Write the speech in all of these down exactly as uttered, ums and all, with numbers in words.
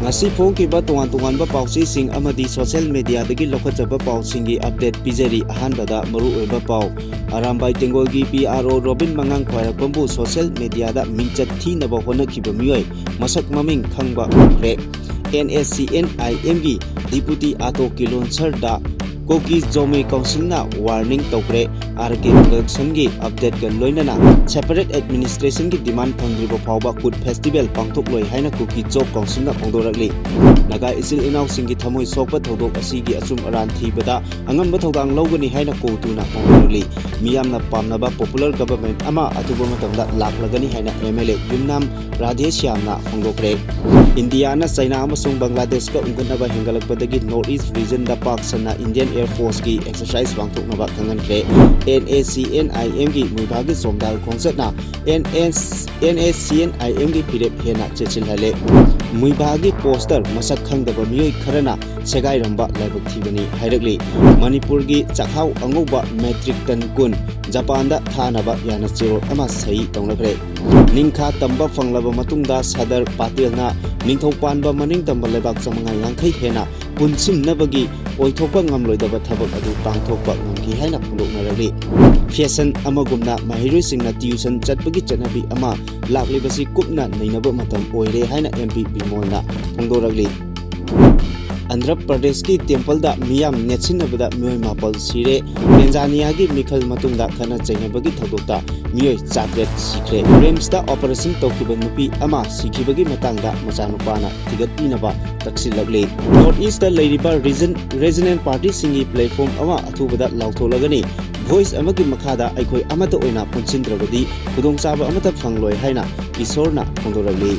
ꯉꯁꯤ ꯐꯣꯡꯈꯤꯕ ꯇꯣꯉꯥꯟ ꯇꯣꯉꯥꯟꯕ ꯄꯥꯎꯆꯦꯁꯤꯡ ꯑꯃꯗꯤ social mediaꯗꯒꯤ ꯂꯧꯈꯠꯆꯕ ꯄꯥꯎꯁꯤꯡꯒꯤ update ꯄꯤꯖꯔꯤ꯫ ꯑꯍꯥꯟꯕꯗ ꯃꯔꯨꯑꯣꯏꯕ ꯄꯥꯎ꯫ ꯑꯔꯥꯝꯕꯥꯏ ꯇꯦꯡꯒꯣꯜꯒꯤ P R O ꯔꯣꯕꯤꯟ ꯃꯉꯥꯡ ꯈ꯭ꯋꯥꯏꯔꯥꯛꯄꯝꯕꯨ social mediaꯗ ꯃꯤꯡꯆꯠ ꯊꯤꯅꯕ ꯍꯣꯠꯅꯈꯤꯕ ꯃꯤꯑꯣꯏ ꯃꯁꯛ ꯃꯃꯤꯡ ꯈꯪꯕ ꯎꯈ꯭ꯔꯦ꯫ N A C N I Mꯒꯤ Deputy Ato Kilonser Da ꯀꯨꯀꯤ ꯖꯣꯃꯤ ꯀꯥꯎꯟꯁꯤꯜꯅ warning ꯇꯧꯈ꯭ꯔꯦ꯫ R K Productionꯒꯤ updateꯀ ꯂꯣꯏꯅꯅ separate administrationꯒꯤ demand ꯐꯪꯗ꯭ꯔꯤꯕ ꯐꯥꯎꯕ ꯀꯨꯠ festival ꯄꯥꯡꯊꯣꯛꯂꯣꯏ ꯍꯥꯏꯅ ꯀꯨꯀꯤ ꯖꯣ ꯀꯥꯎꯟꯁꯤꯜꯅ ꯐꯣꯡꯗꯣꯔꯛꯂꯤ꯫ ꯅꯥꯒꯥ ꯏꯆꯤꯜ ꯏꯅꯥꯎꯁꯤꯡꯒꯤ ꯊꯃꯣꯏ ꯁꯣꯛꯄ ꯊꯧꯗꯣꯛ ꯑꯁꯤꯒꯤ ꯑꯆꯨꯝ ꯑꯔꯥꯟ ꯊꯤꯕꯗ ꯑꯉꯝꯕ ꯊꯧꯗꯥꯡ ꯂꯧꯒꯅꯤ ꯍꯥꯏꯅ ꯀꯣꯇꯨꯅ ꯐꯣꯡꯗꯣꯔꯛꯂꯤ꯫ ꯃꯤꯌꯥꯝꯅ ꯄꯥꯝꯅꯕ popular government ꯑꯃ ꯑꯊꯨꯕ ꯃꯇꯝꯗ ꯂꯥꯛꯂꯒꯅꯤ ꯍꯥꯏꯅ M L A ꯌꯨꯝꯅꯥꯝ ꯔꯥꯙꯦ ꯁ꯭ꯌꯥꯝꯅ ꯐꯣꯡꯗꯣꯛꯈ꯭ꯔꯦ꯫ ꯏꯟꯗꯤꯌꯥꯅ ꯆꯩꯅꯥ ꯑꯃꯁꯨꯡ ꯕꯪꯒ꯭ꯂꯥꯗꯦꯁꯀ ꯎꯪꯒꯠꯅꯕ ꯍꯦꯟꯒꯠꯂꯛꯄꯗꯒꯤ North East regionꯗ ꯄꯥꯛ ꯁꯟꯅ Indian Air Forceꯀꯤ exercise ꯄꯥꯡꯊꯣꯛꯅꯕ ꯈꯪꯍꯟꯈ꯭ꯔꯦ꯫ N A C N I Mꯒꯤ ꯃꯨꯏꯚꯥꯒꯤ ꯆꯣꯝꯗꯥꯜ ꯈꯣꯡꯆꯠꯅ N S, N A C N I Mꯒꯤ ꯐꯤꯔꯦꯞ ꯍꯦꯟꯅ ꯆꯦꯠꯁꯤꯜꯍꯜꯂꯦ꯫ ꯃꯨꯏꯚꯥꯒꯤ poster ꯃꯁꯛ ꯈꯪꯗꯕ ꯃꯤꯑꯣꯏ ꯈꯔꯅ ꯁꯦꯒꯥꯏꯔꯝꯕ ꯂꯥꯏꯕꯛ ꯊꯤꯕꯅꯤ ꯍꯥꯏꯔꯛꯂꯤ꯫ ꯃꯅꯤꯄꯨꯔꯒꯤ ꯆꯥꯛꯍꯥꯎ ꯑꯉꯧꯕ metric ton ꯀꯨꯟ ꯖꯄꯥꯟꯗ ꯊꯥꯅꯕ ꯌꯥꯅꯆꯦꯔꯣꯜ ꯑꯃ ꯁꯍꯤ ꯇꯧꯅꯈ꯭ꯔꯦ꯫ ꯅꯤꯡꯈꯥ ꯇꯝꯕ ꯐꯪꯂꯕ ꯃꯇꯨꯡꯗ ꯁꯔꯗꯥꯔ ꯄꯇꯦꯜꯅ ꯅꯤꯡꯊꯧ ꯄꯥꯟꯕ ꯃꯅꯤꯡꯇꯝꯕ ꯂꯩꯕꯥꯛ ꯆꯥꯃꯉꯥ ꯌꯥꯡꯈꯩ ꯍꯦꯟꯅ ꯄꯨꯟꯁꯤꯟꯅꯕꯒꯤ ꯑꯣꯏꯊꯣꯛꯄ ꯉꯝꯂꯣꯏꯗꯕ ꯊꯕꯛ ꯑꯗꯨ ꯄꯥꯡꯊꯣꯛꯄ ꯉꯝꯈꯤ ꯍꯥꯏꯅ ꯐꯣꯡꯗꯣꯛꯅꯔꯛꯂꯤ꯫ Fashion ꯑꯃꯒꯨꯝꯅ ꯃꯍꯩꯔꯣꯏꯁꯤꯡꯅ tuition ꯆꯠꯄꯒꯤ ꯆꯠꯅꯕꯤ ꯑꯃ ꯂꯥꯛꯂꯤꯕꯁꯤ ꯀꯨꯞꯅ ꯅꯩꯅꯕ ꯃꯇꯝ ꯑꯣꯏꯔꯦ ꯍꯥꯏꯅ M P ꯕꯤꯃꯣꯜꯅ ꯐꯣꯡꯗꯣꯔꯛꯂꯤ꯫ ꯑꯟꯙ꯭ꯔ ꯄ꯭ꯔꯗꯦꯁꯀꯤ templeꯗ ꯃꯤꯌꯥꯝ ꯅꯦꯠꯁꯤꯟꯅꯕꯗ ꯃꯤꯑꯣꯏ ꯃꯥꯄꯜ ꯁꯤꯔꯦ꯫ ꯇꯦꯟꯖꯥꯅꯤꯌꯥꯒꯤ ꯃꯤꯈꯜ ꯃꯇꯨꯡꯗ ꯈꯠꯅ ꯆꯩꯅꯕꯒꯤ ꯊꯧꯗꯣꯛꯇ ꯃꯤꯑꯣꯏ ꯆꯥꯇ꯭ꯔꯦꯠ ꯁꯤꯈ꯭ꯔꯦ꯫ ꯔꯤꯝꯁꯇ operation ꯇꯧꯈꯤꯕ ꯅꯨꯄꯤ ꯑꯃ ꯁꯤꯈꯤꯕꯒꯤ ꯃꯇꯥꯡꯗ ꯃꯆꯥꯅꯨꯄꯥꯅ ꯊꯤꯒꯠꯄꯤꯅꯕ ꯇꯛꯁꯤꯜꯂꯛꯂꯤ꯫ North Eastꯇ ꯂꯩꯔꯤꯕ region, regional partyꯁꯤꯡꯒꯤ platform ꯑꯃ ꯑꯊꯨꯕꯗ ꯂꯥꯎꯊꯣꯛꯂꯒꯅꯤ꯫ Voice ꯑꯃꯒꯤ ꯃꯈꯥꯗ ꯑꯩꯈꯣꯏ ꯑꯃꯠꯇ ꯑꯣꯏꯅ ꯄꯨꯟꯁꯤꯟꯗ꯭ꯔꯕꯗꯤ ꯈꯨꯗꯣꯡꯆꯥꯕ ꯑꯃꯠꯇ ꯐꯪꯂꯣꯏ ꯍꯥꯏꯅ ꯏꯁꯣꯔꯅ ꯐꯣꯡꯗꯣꯔꯛꯂꯤ꯫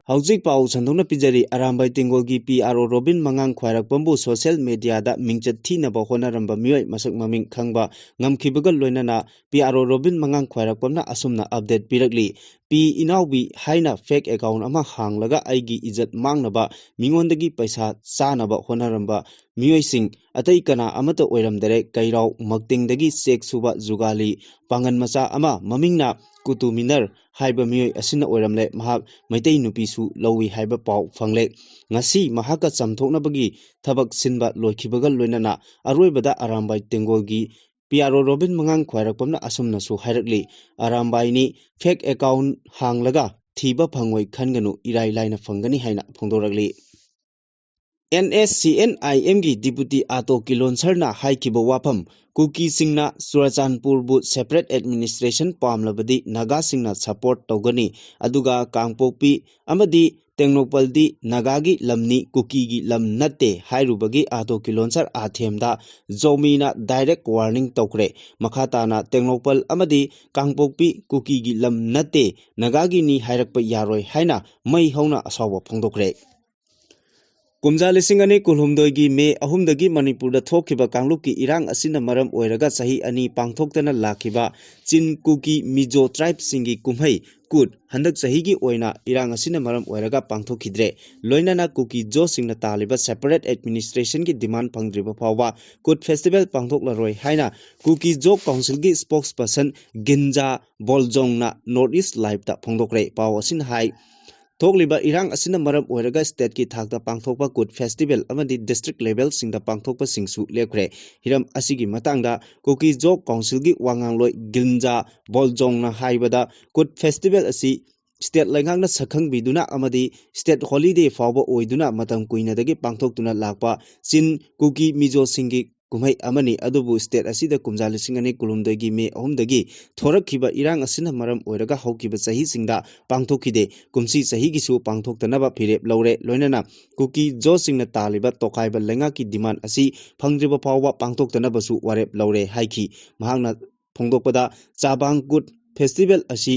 ꯍꯧꯖꯤꯛ ꯄꯥꯎ ꯁꯟꯗꯣꯛꯅ ꯄꯤꯖꯔꯤ꯫ ꯑꯔꯥꯝꯕꯥꯏ ꯇꯦꯡꯒꯣꯜꯒꯤ P R O ꯔꯣꯕꯤꯟ ꯃꯉꯥꯡ ꯈ꯭ꯋꯥꯏꯔꯥꯛꯄꯝꯕꯨ social mediaꯗ ꯃꯤꯡꯆꯠ ꯊꯤꯅꯕ ꯍꯣꯠꯅꯔꯝꯕ ꯃꯤꯑꯣꯏ ꯃꯁꯛ ꯃꯃꯤꯡ ꯈꯪꯕ ꯉꯝꯈꯤꯕꯒ ꯂꯣꯏꯅꯅ P R O ꯔꯣꯕꯤꯟ ꯃꯉꯥꯡ ꯈ꯭ꯋꯥꯏꯔꯥꯛꯄꯝꯅ ꯑꯁꯨꯝꯅ update ꯄꯤꯔꯛꯂꯤ꯫ ꯄꯤ ꯏꯅꯥꯎꯕꯤ ꯍꯥꯏꯅ fake account ꯑꯃ ꯍꯥꯡꯂꯒ ꯑꯩꯒꯤ ꯏꯖꯠ ꯃꯥꯡꯅꯕ, ꯃꯤꯉꯣꯟꯗꯒꯤ ꯄꯩꯁꯥ ꯆꯥꯅꯕ ꯍꯣꯠꯅꯔꯝꯕ ꯃꯤꯑꯣꯏꯁꯤꯡ ꯑꯇꯩ ꯀꯅꯥ ꯑꯃꯠꯇ ꯑꯣꯏꯔꯝꯗꯔꯦ꯫ ꯀꯩꯔꯥꯎ ꯃꯛꯇꯦꯡꯗꯒꯤ ꯆꯦꯛ ꯁꯨꯕ ꯖꯨꯒꯥꯂꯤ ꯄꯥꯡꯒꯟ ꯃꯆꯥ ꯑꯃ ꯃꯃꯤꯡꯅ ꯀꯨꯇꯨ ꯃꯤꯅꯔ ꯍꯥꯏꯕ ꯃꯤꯑꯣꯏ ꯑꯁꯤꯅ ꯑꯣꯏꯔꯝꯂꯦ꯫ ꯃꯍꯥꯛ ꯃꯩꯇꯩ ꯅꯨꯄꯤꯁꯨ ꯂꯧꯏ ꯍꯥꯏꯕ ꯄꯥꯎ ꯐꯪꯂꯦ꯫ ꯉꯁꯤ ꯃꯍꯥꯛꯀ ꯆꯝꯊꯣꯛꯅꯕꯒꯤ ꯊꯕꯛ ꯁꯤꯟꯕ ꯂꯣꯏꯈꯤꯕꯒ ꯂꯣꯏꯅꯅ ꯑꯔꯣꯏꯕꯗ ꯑꯔꯥꯝꯕꯥꯏ ꯇꯦꯡꯒꯣꯜꯒꯤ ꯄꯤ ꯑꯥꯔ ꯑꯣ ꯔꯣꯕꯤꯟ ꯃꯉꯥꯡ ꯈ꯭ꯋꯥꯏꯔꯥꯛꯄꯝꯅ ꯑꯁꯨꯝꯅꯁꯨ ꯍꯥꯏꯔꯛꯂꯤ, "ꯑꯔꯥꯝꯕꯥꯏꯅꯤ ꯐꯦꯛ ꯑꯦꯀꯥꯎꯟ ꯍꯥꯡꯂꯒ ꯊꯤꯕ ꯐꯪꯉꯣꯏ ꯈꯟꯒꯅꯨ, ꯏꯔꯥꯏ ꯂꯥꯏꯅ ꯐꯪꯒꯅꯤ" ꯍꯥꯏꯅ ꯐꯣꯡꯗꯣꯔꯛꯂꯤ꯫ ꯑꯦꯟ ꯑꯦꯁ ꯁꯤ ꯑꯦꯟ ꯑꯥꯏ ꯑꯦꯝꯒꯤ ꯗꯤꯄꯨꯇꯤ ꯑꯥꯇꯣ ꯀꯤꯂꯣꯟꯁꯔꯅ ꯍꯥꯏꯈꯤꯕ ꯋꯥꯐꯝ, ꯀꯨꯀꯤꯁꯤꯡꯅ ꯆꯨꯔꯆꯥꯟꯄꯨꯔꯕꯨ ꯁꯦꯄꯔꯦꯠ ꯑꯦꯗꯃꯤꯅꯤꯁꯇ꯭ꯔꯦꯁꯟ ꯄꯥꯝꯂꯕꯗꯤ ꯅꯥꯒꯥꯁꯤꯡꯅ ꯁꯄꯣꯔꯠ ꯇꯧꯒꯅꯤ, ꯑꯗꯨꯒ ꯀꯥꯡꯄꯣꯛꯄꯤ ꯑꯃꯗꯤ ꯇꯦꯡꯅꯧꯄꯜꯗꯤ ꯅꯥꯒꯥꯒꯤ ꯂꯝꯅꯤ, ꯀꯨꯀꯤꯒꯤ ꯂꯝ ꯅꯠꯇꯦ ꯍꯥꯏꯔꯨꯕꯒꯤ ꯑꯥꯇꯣ ꯀꯤꯂꯣꯟꯁꯔ ꯑꯥꯊꯦꯝꯗ ꯖꯣꯃꯤꯅ ꯗꯥꯏꯔꯦꯛ ꯋꯥꯔꯅꯤꯡ ꯇꯧꯈ꯭ꯔꯦ꯫ ꯃꯈꯥ ꯇꯥꯅ ꯇꯦꯡꯅꯧꯄꯜ ꯑꯃꯗꯤ ꯀꯥꯡꯄꯣꯛꯄꯤ ꯀꯨꯀꯤꯒꯤ ꯂꯝ ꯅꯠꯇꯦ, ꯅꯥꯒꯥꯒꯤꯅꯤ ꯍꯥꯏꯔꯛꯄ ꯌꯥꯔꯣꯏ ꯍꯥꯏꯅ ꯃꯩ ꯍꯧꯅ ꯑꯁꯥꯎꯕ ꯐꯣꯡꯗꯣꯛꯈ꯭ꯔꯦ꯫ ꯀꯨꯝꯖꯥ ꯂꯤꯁꯤꯡ ꯑꯅꯤ ꯀꯨꯟꯍꯨꯝꯗꯣꯏꯒꯤ ꯃꯦ ꯑꯍꯨꯝꯗꯒꯤ ꯃꯅꯤꯄꯨꯔꯗ ꯊꯣꯛꯈꯤꯕ ꯀꯥꯡꯂꯨꯞꯀꯤ ꯏꯔꯥꯡ ꯑꯁꯤꯅ ꯃꯔꯝ ꯑꯣꯏꯔꯒ ꯆꯍꯤ ꯑꯅꯤ ꯄꯥꯡꯊꯣꯛꯇꯅ ꯂꯥꯛꯈꯤꯕ ꯆꯤꯟ, ꯀꯨꯀꯤ, ꯃꯤꯖꯣ ꯇ꯭ꯔꯥꯏꯕꯁꯤꯡꯒꯤ ꯀꯨꯝꯍꯩ ꯀꯨꯠ ꯍꯟꯗꯛ ꯆꯍꯤꯒꯤ ꯑꯣꯏꯅ ꯏꯔꯥꯡ ꯑꯁꯤꯅ ꯃꯔꯝ ꯑꯣꯏꯔꯒ ꯄꯥꯡꯊꯣꯛꯈꯤꯗ꯭ꯔꯦ꯫ ꯂꯣꯏꯅꯅ ꯀꯨꯀꯤ ꯖꯣꯁꯤꯡꯅ ꯇꯥꯜꯂꯤꯕ ꯁꯦꯄꯔꯦꯠ ꯑꯦꯗꯃꯤꯅꯤꯁꯇ꯭ꯔꯦꯁꯟꯒꯤ ꯗꯤꯃꯥꯟ ꯐꯪꯗ꯭ꯔꯤꯕ ꯐꯥꯎꯕ ꯀꯨꯠ ꯐꯦꯁꯇꯤꯚꯦꯜ ꯄꯥꯡꯊꯣꯛꯂꯔꯣꯏ ꯍꯥꯏꯅ ꯀꯨꯀꯤ ꯖꯣ ꯀꯥꯎꯟꯁꯤꯜꯒꯤ ꯁ꯭ꯄꯣꯛꯁ ꯄꯔꯁꯟ ꯒꯤꯟꯖꯥ ꯕꯣꯜꯖꯣꯡꯅ ꯅꯣꯔꯠ ꯏꯁ ꯂꯥꯏꯚꯇ ꯐꯣꯡꯗꯣꯛꯈ꯭ꯔꯦ꯫ ꯄꯥꯎ ꯑꯁꯤꯅ ꯍꯥꯏ, ꯊꯣꯛꯂꯤꯕ ꯏꯔꯥꯡ ꯑꯁꯤꯅ ꯃꯔꯝ ꯑꯣꯏꯔꯒ ꯁ꯭ꯇꯦꯠꯀꯤ ꯊꯥꯛꯇ ꯄꯥꯡꯊꯣꯛꯄ ꯀꯨꯠ ꯐꯦꯁꯇꯤꯚꯦꯜ ꯑꯃꯗꯤ ꯗꯤꯁꯇ꯭ꯔꯤꯛ ꯂꯦꯚꯦꯜꯁꯤꯡꯗ ꯄꯥꯡꯊꯣꯛꯄꯁꯤꯡꯁꯨ ꯂꯦꯞꯈ꯭ꯔꯦ꯫ ꯍꯤꯔꯝ ꯑꯁꯤꯒꯤ ꯃꯇꯥꯡꯗ ꯀꯨꯀꯤ ꯖꯣ ꯀꯥꯎꯟꯁꯤꯜꯒꯤ ꯋꯥꯉꯥꯡꯂꯣꯏ ꯒꯤꯟꯖꯥ ꯕꯣꯜꯖꯣꯡꯅ ꯍꯥꯏꯕꯗ, ꯀꯨꯠ ꯐꯦꯁꯇꯤꯚꯦꯜ ꯑꯁꯤ ꯁ꯭ꯇꯦꯠ ꯂꯩꯉꯥꯛꯅ ꯁꯛꯈꯪꯕꯤꯗꯨꯅ ꯑꯃꯗꯤ ꯁ꯭ꯇꯦꯠ ꯍꯣꯂꯤꯗꯦ ꯐꯥꯎꯕ ꯑꯣꯏꯗꯨꯅ ꯃꯇꯝ ꯀꯨꯏꯅꯗꯒꯤ ꯄꯥꯡꯊꯣꯛꯇꯨꯅ ꯂꯥꯛꯄ ꯆꯤꯟ, ꯀꯨꯀꯤ, ꯃꯤꯖꯣꯁꯤꯡꯒꯤ ꯀꯨꯝꯍꯩ ꯑꯃꯅꯤ꯫ ꯑꯗꯨꯕꯨ ꯁ꯭ꯇꯦꯠ ꯑꯁꯤꯗ ꯀꯨꯝꯖꯥ ꯂꯤꯁꯤꯡ ꯑꯅꯤ ꯀꯨꯟꯍꯨꯝꯗꯣꯏꯒꯤ ꯃꯦ ꯑꯍꯨꯝꯗꯒꯤ ꯊꯣꯔꯛꯈꯤꯕ ꯏꯔꯥꯡ ꯑꯁꯤꯅ ꯃꯔꯝ ꯑꯣꯏꯔꯒ ꯍꯧꯈꯤꯕ ꯆꯍꯤꯁꯤꯡꯗ ꯄꯥꯡꯊꯣꯛꯈꯤꯗꯦ꯫ ꯀꯨꯝꯁꯤ ꯆꯍꯤꯒꯤꯁꯨ ꯄꯥꯡꯊꯣꯛꯇꯅꯕ ꯐꯤꯔꯦꯞ ꯂꯧꯔꯦ꯫ ꯂꯣꯏꯅꯅ ꯀꯨꯀꯤ ꯖꯣꯁꯤꯡꯅ ꯇꯥꯜꯂꯤꯕ ꯇꯣꯈꯥꯏꯕ ꯂꯩꯉꯥꯛꯀꯤ ꯗꯤꯃꯥꯟ ꯑꯁꯤ ꯐꯪꯗ꯭ꯔꯤꯕ ꯐꯥꯎꯕ ꯄꯥꯡꯊꯣꯛꯇꯅꯕꯁꯨ ꯋꯥꯔꯦꯞ ꯂꯧꯔꯦ ꯍꯥꯏꯈꯤ꯫ ꯃꯍꯥꯛꯅ ꯐꯣꯡꯗꯣꯛꯄꯗ, ꯆꯥꯕꯥꯡ ꯀꯨꯠ ꯐꯦꯁꯇꯤꯚꯦꯜ ꯑꯁꯤ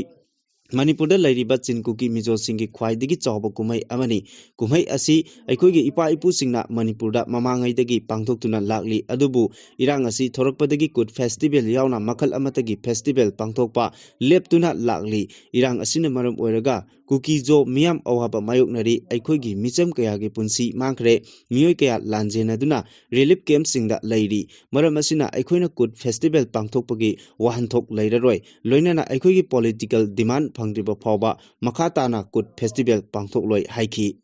ꯃꯅꯤꯄꯨꯔꯗ ꯂꯩꯔꯤꯕ ꯆꯤꯟ ꯀꯨꯀꯤ ꯃꯤꯖꯣꯁꯤꯡꯒꯤ ꯈ꯭ꯋꯥꯏꯗꯒꯤ ꯆꯥꯎꯕ ꯀꯨꯝꯍꯩ ꯑꯃꯅꯤ꯫ ꯀꯨꯝꯍꯩ ꯑꯁꯤ ꯑꯩꯈꯣꯏꯒꯤ ꯏꯄꯥ ꯏꯄꯨꯁꯤꯡꯅ ꯃꯅꯤꯄꯨꯔꯗ ꯃꯃꯥꯡꯉꯩꯗꯒꯤ ꯄꯥꯡꯊꯣꯛꯇꯨꯅ ꯂꯥꯛꯂꯤ꯫ ꯑꯗꯨꯕꯨ ꯏꯔꯥꯡ ꯑꯁꯤ ꯊꯣꯔꯛꯄꯗꯒꯤ ꯀꯨꯠ ꯐꯦꯁꯇꯤꯚꯦꯜ ꯌꯥꯎꯅ ꯃꯈꯜ ꯑꯃꯠꯇꯒꯤ ꯐꯦꯁꯇꯤꯚꯦꯜ ꯄꯥꯡꯊꯣꯛꯄ ꯂꯦꯞꯇꯨꯅ ꯂꯥꯛꯂꯤ꯫ ꯏꯔꯥꯡ ꯑꯁꯤꯅ ꯃꯔꯝ ꯑꯣꯏꯔꯒ ꯀꯨꯀꯤ ꯖꯣ ꯃꯤꯌꯥꯝ ꯑꯋꯥꯕ ꯃꯥꯌꯣꯛꯅꯔꯤ꯫ ꯑꯩꯈꯣꯏꯒꯤ ꯃꯤꯆꯝ ꯀꯌꯥꯒꯤ ꯄꯨꯟꯁꯤ ꯃꯥꯡꯈ꯭ꯔꯦ꯫ ꯃꯤꯑꯣꯏ ꯀꯌꯥ ꯂꯥꯟꯖꯦꯟꯅꯗꯨꯅ ꯔꯤꯂꯤꯐ ꯀꯦꯝꯞꯁꯤꯡꯗ ꯂꯩꯔꯤ꯫ ꯃꯔꯝ ꯑꯁꯤꯅ ꯑꯩꯈꯣꯏꯅ ꯀꯨꯠ ꯐꯦꯁꯇꯤꯚꯦꯜ ꯄꯥꯡꯊꯣꯛꯄꯒꯤ ꯋꯥꯍꯟꯊꯣꯛ ꯂꯩꯔꯔꯣꯏ꯫ ꯂꯣꯏꯅꯅ ꯑꯩꯈꯣꯏꯒꯤ ꯄꯣꯂꯤꯇꯤꯀꯦꯜ ꯗꯤꯃꯥꯟ ꯐꯪꯗ꯭ꯔꯤꯕ ꯐꯥꯎꯕ ꯃꯈꯥ ꯇꯥꯅ ꯀꯨꯠ ꯐꯦꯁꯇꯤꯚꯦꯜ ꯄꯥꯡꯊꯣꯛꯂꯣꯏ ꯍꯥꯏꯈꯤ꯫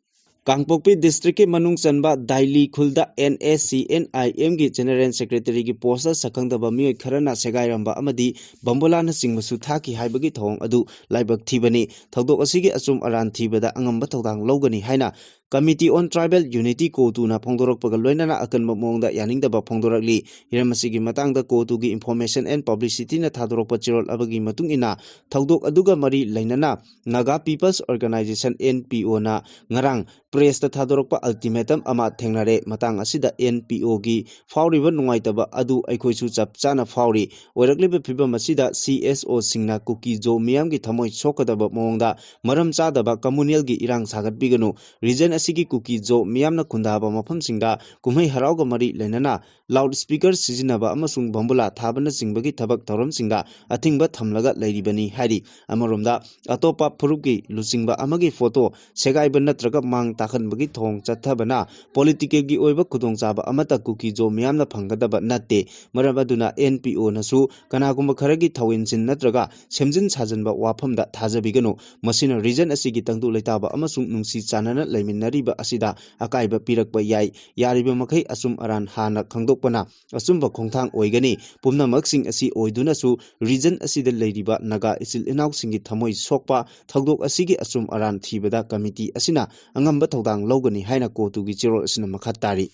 ꯀꯥꯡꯄꯣꯛꯄꯤ ꯗꯤꯁꯇ꯭ꯔꯤꯛꯀꯤ ꯃꯅꯨꯡ ꯆꯟꯕ ꯗꯥꯏꯂꯤ ꯈꯨꯜꯗ ꯑꯦꯟ ꯑꯦ ꯁꯤ ꯑꯦꯟ ꯑꯥꯏ ꯑꯦꯝꯒꯤ ꯖꯦꯅꯦꯔꯦꯜ ꯁꯦꯀ꯭ꯔꯦꯇꯔꯤꯒꯤ ꯄꯣꯁꯇ ꯁꯛꯈꯪꯗꯕ ꯃꯤꯑꯣꯏ ꯈꯔꯅ ꯁꯦꯒꯥꯏꯔꯝꯕ ꯑꯃꯗꯤ ꯕꯝꯕꯣꯂꯥꯅꯆꯤꯡꯕꯁꯨ ꯊꯥꯈꯤ ꯍꯥꯏꯕꯒꯤ ꯊꯧꯑꯣꯡ ꯑꯗꯨ ꯂꯥꯏꯕꯛ ꯊꯤꯕꯅꯤ꯫ ꯊꯧꯗꯣꯛ ꯑꯁꯤꯒꯤ ꯑꯆꯨꯝ ꯑꯔꯥꯟ ꯊꯤꯕꯗ ꯑꯉꯝꯕ ꯊꯧꯗꯥꯡ ꯂꯧꯒꯅꯤ ꯍꯥꯏꯅ Committee on Tribal Unity, ꯀꯣꯇꯨꯅ ꯐꯣꯡꯗꯣꯔꯛꯄꯒ ꯂꯣꯏꯅꯅ ꯑꯀꯟꯕ ꯃꯑꯣꯡꯗ ꯌꯥꯅꯤꯡꯗꯕ ꯐꯣꯡꯗꯣꯔꯛꯂꯤ꯫ ꯍꯤꯔꯝ ꯑꯁꯤꯒꯤ ꯃꯇꯥꯡꯗ ꯀꯣꯇꯨꯒꯤ Information and Publicityꯅ ꯊꯥꯗꯣꯔꯛꯄ ꯆꯦꯔꯣꯜ ꯑꯃꯒꯤ ꯃꯇꯨꯡ ꯏꯟꯅ, ꯊꯧꯗꯣꯛ ꯑꯗꯨꯒ ꯃꯔꯤ ꯂꯩꯅꯅ Naga People's Organisation, N P Oꯅ ꯉꯔꯥꯡ ꯄ꯭ꯔꯦꯁꯇ ꯊꯥꯗꯣꯔꯛꯄ ꯑꯜꯇꯤꯃꯦꯇꯝ ꯑꯃ ꯊꯦꯡꯅꯔꯦ꯫ ꯃꯇꯥꯡ ꯑꯁꯤꯗ N P Oꯒꯤ ꯐꯥꯎꯔꯤꯕ ꯅꯨꯡꯉꯥꯏꯇꯕ ꯑꯗꯨ ꯑꯩꯈꯣꯏꯁꯨ ꯆꯞ ꯆꯥꯅ ꯐꯥꯎꯔꯤ꯫ ꯑꯣꯏꯔꯛꯂꯤꯕ ꯐꯤꯕꯝ ꯑꯁꯤꯗ C S Oꯁꯤꯡꯅ ꯀꯨꯀꯤ ꯖꯣ ꯃꯤꯌꯥꯝꯒꯤ ꯊꯃꯣꯏ ꯁꯣꯛꯀꯗꯕ ꯃꯑꯣꯡꯗ ꯃꯔꯝ ꯆꯥꯗꯕ ꯀꯝꯃꯨꯅꯦꯜꯒꯤ ꯏꯔꯥꯡ ꯁꯥꯒꯠꯄꯤꯒꯅꯨ꯫ ꯔꯤꯖꯟ ꯑꯁꯤꯒꯤ ꯀꯨꯀꯤ ꯖꯣ ꯃꯤꯌꯥꯝꯅ ꯈꯨꯟꯗꯥꯕ ꯃꯐꯝꯁꯤꯡꯗ ꯀꯨꯝꯍꯩ ꯍꯔꯥꯎꯒ ꯃꯔꯤ ꯂꯩꯅꯅ ꯂꯥꯎꯗ ꯁ꯭ꯄꯤꯀꯔ ꯁꯤꯖꯤꯟꯅꯕ ꯑꯃꯁꯨꯡ ꯕꯝꯕꯨꯂꯥ ꯊꯥꯕꯅꯆꯤꯡꯕꯒꯤ ꯊꯕꯛ ꯊꯧꯔꯝꯁꯤꯡꯗ ꯑꯊꯤꯡꯕ ꯊꯝꯂꯒ ꯂꯩꯔꯤꯕꯅꯤ ꯍꯥꯏꯔꯤ꯫ ꯑꯃꯔꯣꯝꯗ, ꯑꯇꯣꯞꯄ ꯐꯨꯔꯨꯞꯀꯤ ꯂꯨꯆꯤꯡꯕ ꯑꯃꯒꯤ ꯐꯣꯇꯣ ꯁꯦꯒꯥꯏꯕ ꯅꯠꯇ꯭ꯔꯒ ꯃꯥꯡ ꯇꯥꯛꯍꯟꯕꯒꯤ ꯊꯧꯑꯣꯡ ꯆꯠꯊꯕꯅ ꯄꯣꯂꯤꯇꯤꯀꯦꯜꯒꯤ ꯑꯣꯏꯕ ꯈꯨꯗꯣꯡꯆꯥꯕ ꯑꯃꯠꯇ ꯀꯨꯀꯤ ꯖꯣ ꯃꯤꯌꯥꯝꯅ ꯐꯪꯒꯗꯕ ꯅꯠꯇꯦ꯫ ꯃꯔꯝ ꯑꯗꯨꯅ N P Oꯅꯁꯨ ꯀꯅꯥꯒꯨꯝꯕ ꯈꯔꯒꯤ ꯊꯧꯏꯟꯁꯤꯟ ꯅꯠꯇ꯭ꯔꯒ ꯁꯦꯝꯖꯤꯟ ꯁꯥꯖꯤꯟꯕ ꯋꯥꯐꯝꯗ ꯊꯥꯖꯕꯤꯒꯅꯨ꯫ ꯃꯁꯤꯅ ꯔꯤꯖꯟ ꯑꯁꯤꯒꯤ ꯇꯪꯗꯨ ꯂꯩꯇꯥꯕ ꯑꯃꯁꯨꯡ ꯅꯨꯡꯁꯤ ꯆꯥꯟꯅꯅ ꯂꯩꯃꯤꯟꯅꯔꯤꯕ ꯑꯁꯤꯗ ꯑꯀꯥꯏꯕ ꯄꯤꯔꯛꯄ ꯌꯥꯏ꯫ ꯌꯥꯔꯤꯕ ꯃꯈꯩ ꯑꯆꯨꯝ ꯑꯔꯥꯟ ꯍꯥꯟꯅ ꯈꯪꯗꯣꯛꯄꯅ ꯑꯆꯨꯝꯕ ꯈꯣꯡꯊꯥꯡ ꯑꯣꯏꯒꯅꯤ꯫ ꯄꯨꯝꯅꯃꯛꯁꯤꯡ ꯑꯁꯤ ꯑꯣꯏꯗꯨꯅꯁꯨ ꯔꯤꯖꯟ ꯑꯁꯤꯗ ꯂꯩꯔꯤꯕ ꯅꯥꯒꯥ ꯏꯆꯤꯜ ꯏꯅꯥꯎꯁꯤꯡꯒꯤ ꯊꯃꯣꯏ ꯁꯣꯛꯄ ꯊꯧꯗꯣꯛ ꯑꯁꯤꯒꯤ ꯑꯆꯨꯝ ꯑꯔꯥꯟ ꯊꯤꯕꯗ ꯀꯃꯤꯇꯤ ꯑꯁꯤꯅ ꯑꯉꯝꯕ ꯊꯧꯗꯥꯡ ꯂꯧꯒꯅꯤ ꯍꯥꯏꯅ ꯀꯣꯇꯨꯒꯤ ꯆꯦꯔꯣꯜ ꯑꯁꯤꯅ ꯃꯈꯥ ꯇꯥꯔꯤ꯫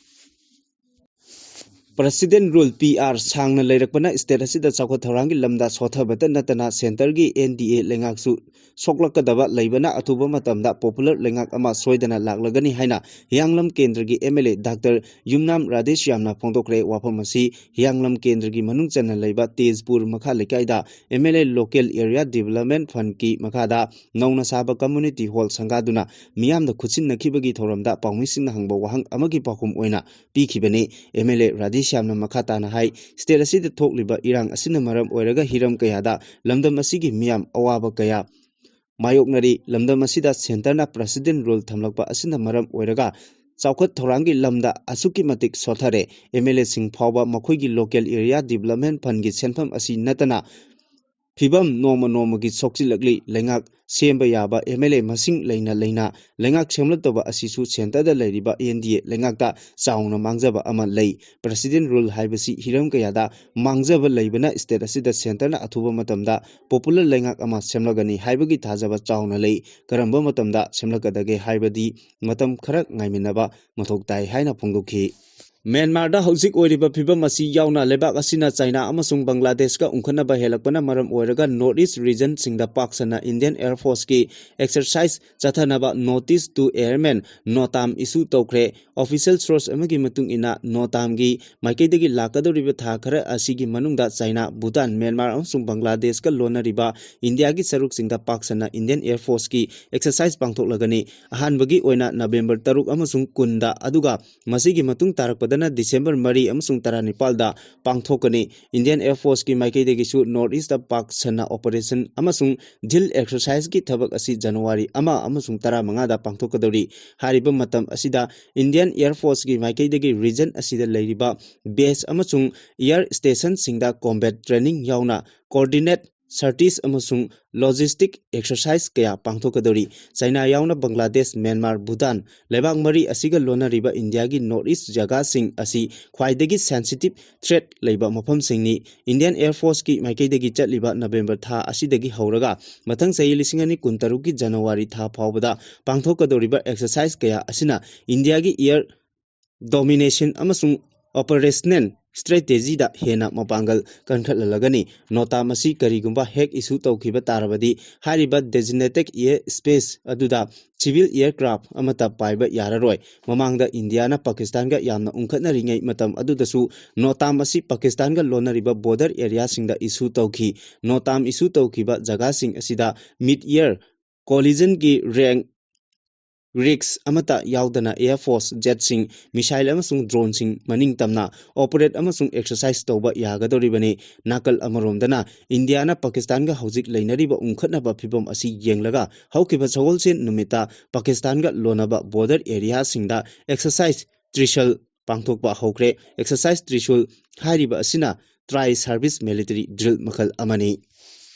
President Rule, P R, ꯁꯥꯡꯅ ꯂꯩꯔꯛꯄꯅ state ꯑꯁꯤꯗ ꯆꯥꯎꯈꯠ ꯊꯧꯔꯥꯡꯒꯤ ꯂꯝꯗ ꯁꯣꯊꯕꯇ ꯅꯠꯇꯅ centreꯒꯤ N D A ꯂꯩꯉꯥꯛꯁꯨ ꯁꯣꯛꯂꯛꯀꯗꯕ ꯂꯩꯕꯅ ꯑꯊꯨꯕ ꯃꯇꯝꯗ popular ꯂꯩꯉꯥꯛ ꯑꯃ ꯁꯣꯏꯗꯅ ꯂꯥꯛꯂꯒꯅꯤ ꯍꯥꯏꯅ ꯍꯤꯌꯥꯡꯂꯝ ꯀꯦꯟꯗ꯭ꯔꯒꯤ M L A Doctor ꯌꯨꯝꯅꯥꯝ ꯔꯥꯙꯦꯁ꯭ꯌꯥꯝꯅ ꯐꯣꯡꯗꯣꯛꯈ꯭ꯔꯦ꯫ ꯋꯥꯐꯝ ꯑꯁꯤ ꯍꯤꯌꯥꯡꯂꯝ ꯀꯦꯟꯗ꯭ꯔꯒꯤ ꯃꯅꯨꯡ ꯆꯟꯅ ꯂꯩꯕ ꯇꯦꯖꯄꯨꯔ ꯃꯈꯥ ꯂꯩꯀꯥꯏꯗ M L A Local Area Development Fundꯀꯤ ꯃꯈꯥꯗ ꯅꯧꯅ ꯁꯥꯕ community hall ꯁꯪꯒꯥꯗꯨꯅ ꯃꯤꯌꯥꯝꯗ ꯈꯨꯠꯁꯤꯟꯅꯈꯤꯕꯒꯤ ꯊꯧꯔꯝꯗ ꯄꯥꯎꯃꯤꯁꯤꯡꯅ ꯍꯪꯕ ꯋꯥꯍꯪ ꯑꯃꯒꯤ ꯄꯥꯎꯈꯨꯝ ꯑꯣꯏꯅ ꯄꯤꯈꯤꯕꯅꯤ꯫ M L A ꯔꯥꯙꯦꯁ꯭ꯌꯥꯝꯅ ꯃꯈꯥ ꯇꯥꯅ ꯍꯥꯏ, state ꯑꯁꯤꯗ ꯊꯣꯛꯂꯤꯕ ꯏꯔꯥꯡ ꯑꯁꯤꯅ ꯃꯔꯝ ꯑꯣꯏꯔꯒ ꯍꯤꯔꯝ ꯀꯌꯥꯗ ꯂꯝꯗꯝ ꯑꯁꯤꯒꯤ ꯃꯤꯌꯥꯝ ꯑꯋꯥꯕ ꯀꯌꯥ ꯃꯥꯌꯣꯛꯅꯔꯤ꯫ ꯂꯝꯗꯝ ꯑꯁꯤꯗ centreꯅ President Rule ꯊꯝꯂꯛꯄ ꯑꯁꯤꯅ ꯃꯔꯝ ꯑꯣꯏꯔꯒ ꯆꯥꯎꯈꯠ ꯊꯧꯔꯥꯡꯒꯤ ꯂꯝꯗ ꯑꯁꯨꯛꯀꯤ ꯃꯇꯤꯛ ꯁꯣꯊꯔꯦ꯫ M L Aꯁꯤꯡ ꯐꯥꯎꯕ ꯃꯈꯣꯏꯒꯤ Local Area Development Fundꯒꯤ ꯁꯦꯟꯐꯝ ꯑꯁꯤ ꯅꯠꯇꯅ ꯐꯤꯕꯝ ꯅꯣꯡꯃ ꯅꯣꯡꯃꯒꯤ ꯁꯣꯛꯆꯤꯜꯂꯛꯂꯤ꯫ ꯂꯩꯉꯥꯛ ꯁꯦꯝꯕ ꯌꯥꯕ M L A ꯃꯁꯤꯡ ꯂꯩꯅ ꯂꯩꯅ ꯂꯩꯉꯥꯛ ꯁꯦꯝꯂꯛꯇꯕ ꯑꯁꯤꯁꯨ centreꯗ ꯂꯩꯔꯤꯕ N D A ꯂꯩꯉꯥꯛꯇ ꯆꯥꯎꯅ ꯃꯥꯡꯖꯕ ꯑꯃ ꯂꯩ꯫ President Rule ꯍꯥꯏꯕꯁꯤ ꯍꯤꯔꯝ ꯀꯌꯥꯗ ꯃꯥꯡꯖꯕ ꯂꯩꯕꯅ state ꯑꯁꯤꯗ centreꯅ ꯑꯊꯨꯕ ꯃꯇꯝꯗ popular ꯂꯩꯉꯥꯛ ꯑꯃ ꯁꯦꯝꯂꯒꯅꯤ ꯍꯥꯏꯕꯒꯤ ꯊꯥꯖꯕ ꯆꯥꯎꯅ ꯂꯩ꯫ ꯀꯔꯝꯕ ꯃꯇꯝꯗ ꯁꯦꯝꯂꯛꯀꯗꯒꯦ ꯍꯥꯏꯕꯗꯤ ꯃꯇꯝ ꯈꯔ ꯉꯥꯏꯃꯤꯟꯅꯕ ꯃꯊꯧ ꯇꯥꯏ ꯍꯥꯏꯅ ꯐꯣꯡꯗꯣꯛꯈꯤ꯫ ꯃ꯭ꯌꯥꯟꯃꯥꯔꯗ ꯍꯧꯖꯤꯛ ꯑꯣꯏꯔꯤꯕ ꯐꯤꯕꯝ ꯑꯁꯤ ꯌꯥꯎꯅ ꯂꯩꯕꯥꯛ ꯑꯁꯤꯅ ꯆꯥꯏꯅꯥ ꯑꯃꯁꯨꯡ ꯕꯪꯒ꯭ꯂꯥꯗꯦꯁꯀ ꯎꯪꯈꯠꯅꯕ ꯍꯦꯜꯂꯛꯄꯅ ꯃꯔꯝ ꯑꯣꯏꯔꯒ North East regionꯁꯤꯡꯗ ꯄꯥꯛ ꯁꯟꯅ Indian Air Forceꯀꯤ exercise ꯆꯠꯊꯅꯕ Notice to Airmen, NOTAM, issue ꯇꯧꯈ꯭ꯔꯦ꯫ Official source ꯑꯃꯒꯤ ꯃꯇꯨꯡ ꯏꯟꯅ NOTAMꯒꯤ ꯃꯥꯏꯀꯩꯗꯒꯤ ꯂꯥꯛꯀꯗꯧꯔꯤꯕ ꯊꯥ ꯈꯔ ꯑꯁꯤꯒꯤ ꯃꯅꯨꯡꯗ ꯆꯥꯏꯅꯥ, ꯚꯨꯇꯥꯟ, ꯃ꯭ꯌꯥꯟꯃꯥꯔ ꯑꯃꯁꯨꯡ ꯕꯪꯒ꯭ꯂꯥꯗꯦꯁꯀ ꯂꯣꯟꯅꯔꯤꯕ ꯏꯟꯗꯤꯌꯥꯒꯤ ꯁꯔꯨꯛꯁꯤꯡꯗ ꯄꯥꯛ ꯁꯟꯅ Indian Air Forceꯀꯤ exercise ꯄꯥꯡꯊꯣꯛꯂꯒꯅꯤ꯫ ꯑꯍꯥꯟꯕꯒꯤ ꯑꯣꯏꯅ ꯅꯕꯦꯝꯕꯔ ꯇꯔꯨꯛ ꯑꯃꯁꯨꯡ ꯀꯨꯟꯗ, ꯑꯗꯨꯒ ꯃꯁꯤꯒꯤ ꯃꯇꯨꯡ ꯇꯥꯔꯛꯄꯗꯅ ꯗꯤꯁꯦꯝꯕꯔ ꯃꯔꯤ ꯑꯃꯁꯨꯡ ꯇꯔꯥꯅꯤꯄꯥꯜꯗ ꯄꯥꯡꯊꯣꯛꯀꯅꯤ꯫ Indian Air Forceꯀꯤ ꯃꯥꯏꯀꯩꯗꯒꯤꯁꯨ North Eastꯇ ꯄꯥꯛ ꯁꯟꯅ operation ꯑꯃꯁꯨꯡ drill exerciseꯀꯤ ꯊꯕꯛ ꯑꯁꯤ ꯖꯅꯋꯥꯔꯤ ꯑꯃ ꯑꯃꯁꯨꯡ ꯇꯔꯥꯃꯉꯥꯗ ꯄꯥꯡꯊꯣꯛꯀꯗꯧꯔꯤ꯫ ꯍꯥꯏꯔꯤꯕ ꯃꯇꯝ ꯑꯁꯤꯗ Indian Air Forceꯀꯤ ꯃꯥꯏꯀꯩꯗꯒꯤ region ꯑꯁꯤꯗ ꯂꯩꯔꯤꯕ base ꯑꯃꯁꯨꯡ air stationꯁꯤꯡꯗ combat training ꯌꯥꯎꯅ coordinate sorties ꯑꯃꯁꯨꯡ logistic exercise ꯀꯌꯥ ꯄꯥꯡꯊꯣꯛꯀꯗꯧꯔꯤ꯫ ꯆꯥꯏꯅꯥ ꯌꯥꯎꯅ ꯕꯪꯒ꯭ꯂꯥꯗꯦꯁ, ꯃ꯭ꯌꯥꯟꯃꯥꯔ, ꯚꯨꯇꯥꯟ ꯂꯩꯕꯥꯛ ꯃꯔꯤ ꯑꯁꯤꯒ ꯂꯣꯟꯅꯔꯤꯕ ꯏꯟꯗꯤꯌꯥꯒꯤ North East ꯖꯒꯥꯁꯤꯡ ꯑꯁꯤ ꯈ꯭ꯋꯥꯏꯗꯒꯤ sensitive threat ꯂꯩꯕ ꯃꯐꯝꯁꯤꯡꯅꯤ꯫ Indian Air Forceꯀꯤ ꯃꯥꯏꯀꯩꯗꯒꯤ ꯆꯠꯂꯤꯕ ꯅꯕꯦꯝꯕꯔ ꯊꯥ ꯑꯁꯤꯗꯒꯤ ꯍꯧꯔꯒ ꯃꯊꯪ ꯆꯍꯤ ꯂꯤꯁꯤꯡ ꯑꯅꯤ ꯀꯨꯟꯇꯔꯨꯛꯀꯤ ꯖꯅꯋꯥꯔꯤ ꯊꯥ ꯐꯥꯎꯕꯗ ꯄꯥꯡꯊꯣꯛꯀꯗꯧꯔꯤꯕ exercise ꯀꯌꯥ ꯑꯁꯤꯅ ꯏꯟꯗꯤꯌꯥꯒꯤ air domination ꯑꯃꯁꯨꯡ operational strategy ꯗ ꯍꯦꯟꯅ ꯃꯄꯥꯡꯒꯜ ꯀꯟꯈꯠꯍꯜꯂꯒꯅꯤ꯫ NOTAM ꯑꯁꯤ ꯀꯔꯤꯒꯨꯝꯕ ꯍꯦꯛ ꯏꯁꯨ ꯇꯧꯈꯤꯕ ꯇꯥꯔꯕꯗꯤ, ꯍꯥꯏꯔꯤꯕ designated air space ꯑꯗꯨꯗ civil aircraft ꯑꯃꯠꯇ ꯄꯥꯏꯕ ꯌꯥꯔꯔꯣꯏ꯫ ꯃꯃꯥꯡꯗ ꯏꯟꯗꯤꯌꯥꯅ ꯄꯥꯀꯤꯁꯇꯥꯟꯒ ꯌꯥꯝꯅ ꯎꯪꯈꯠꯅꯔꯤꯉꯩ ꯃꯇꯝ ꯑꯗꯨꯗꯁꯨ NOTAM ꯑꯁꯤ ꯄꯥꯀꯤꯁꯇꯥꯟꯒ ꯂꯣꯟꯅꯔꯤꯕ border area ꯁꯤꯡꯗ ꯏꯁꯨ ꯇꯧꯈꯤ꯫ NOTAM ꯏꯁꯨ ꯇꯧꯈꯤꯕ ꯖꯒꯥꯁꯤꯡ ꯑꯁꯤꯗ mid air collision ꯒꯤ rank risk ꯑꯃꯠꯇ ꯌꯥꯎꯗꯅ air force jet ꯁꯤꯡ, missile ꯑꯃꯁꯨꯡ drone ꯁꯤꯡ ꯃꯅꯤꯡ ꯇꯝꯅ operate ꯑꯃꯁꯨꯡ exercise ꯇꯧꯕ ꯌꯥꯒꯗꯧꯔꯤꯕꯅꯤ꯫ ꯅꯥꯀꯜ ꯑꯃꯔꯣꯝꯗꯅ ꯏꯟꯗꯤꯌꯥꯅ ꯄꯥꯀꯤꯁꯇꯥꯟꯒ ꯍꯧꯖꯤꯛ ꯂꯩꯅꯔꯤꯕ ꯎꯪꯈꯠꯅꯕ ꯐꯤꯚꯝ ꯑꯁꯤ ꯌꯦꯡꯂꯒ ꯍꯧꯈꯤꯕ ꯁꯒꯣꯜꯁꯦꯟ ꯅꯨꯃꯤꯠꯇ ꯄꯥꯀꯤꯁꯇꯥꯟꯒ ꯂꯣꯟꯅꯕ border area ꯁꯤꯡꯗ exercise Trishul ꯄꯥꯡꯊꯣꯛꯄ ꯍꯧꯈ꯭ꯔꯦ꯫ Exercise Trishul ꯍꯥꯏꯔꯤꯕ ꯑꯁꯤꯅ tri service military drill ꯃꯈꯜ ꯑꯃꯅꯤ꯫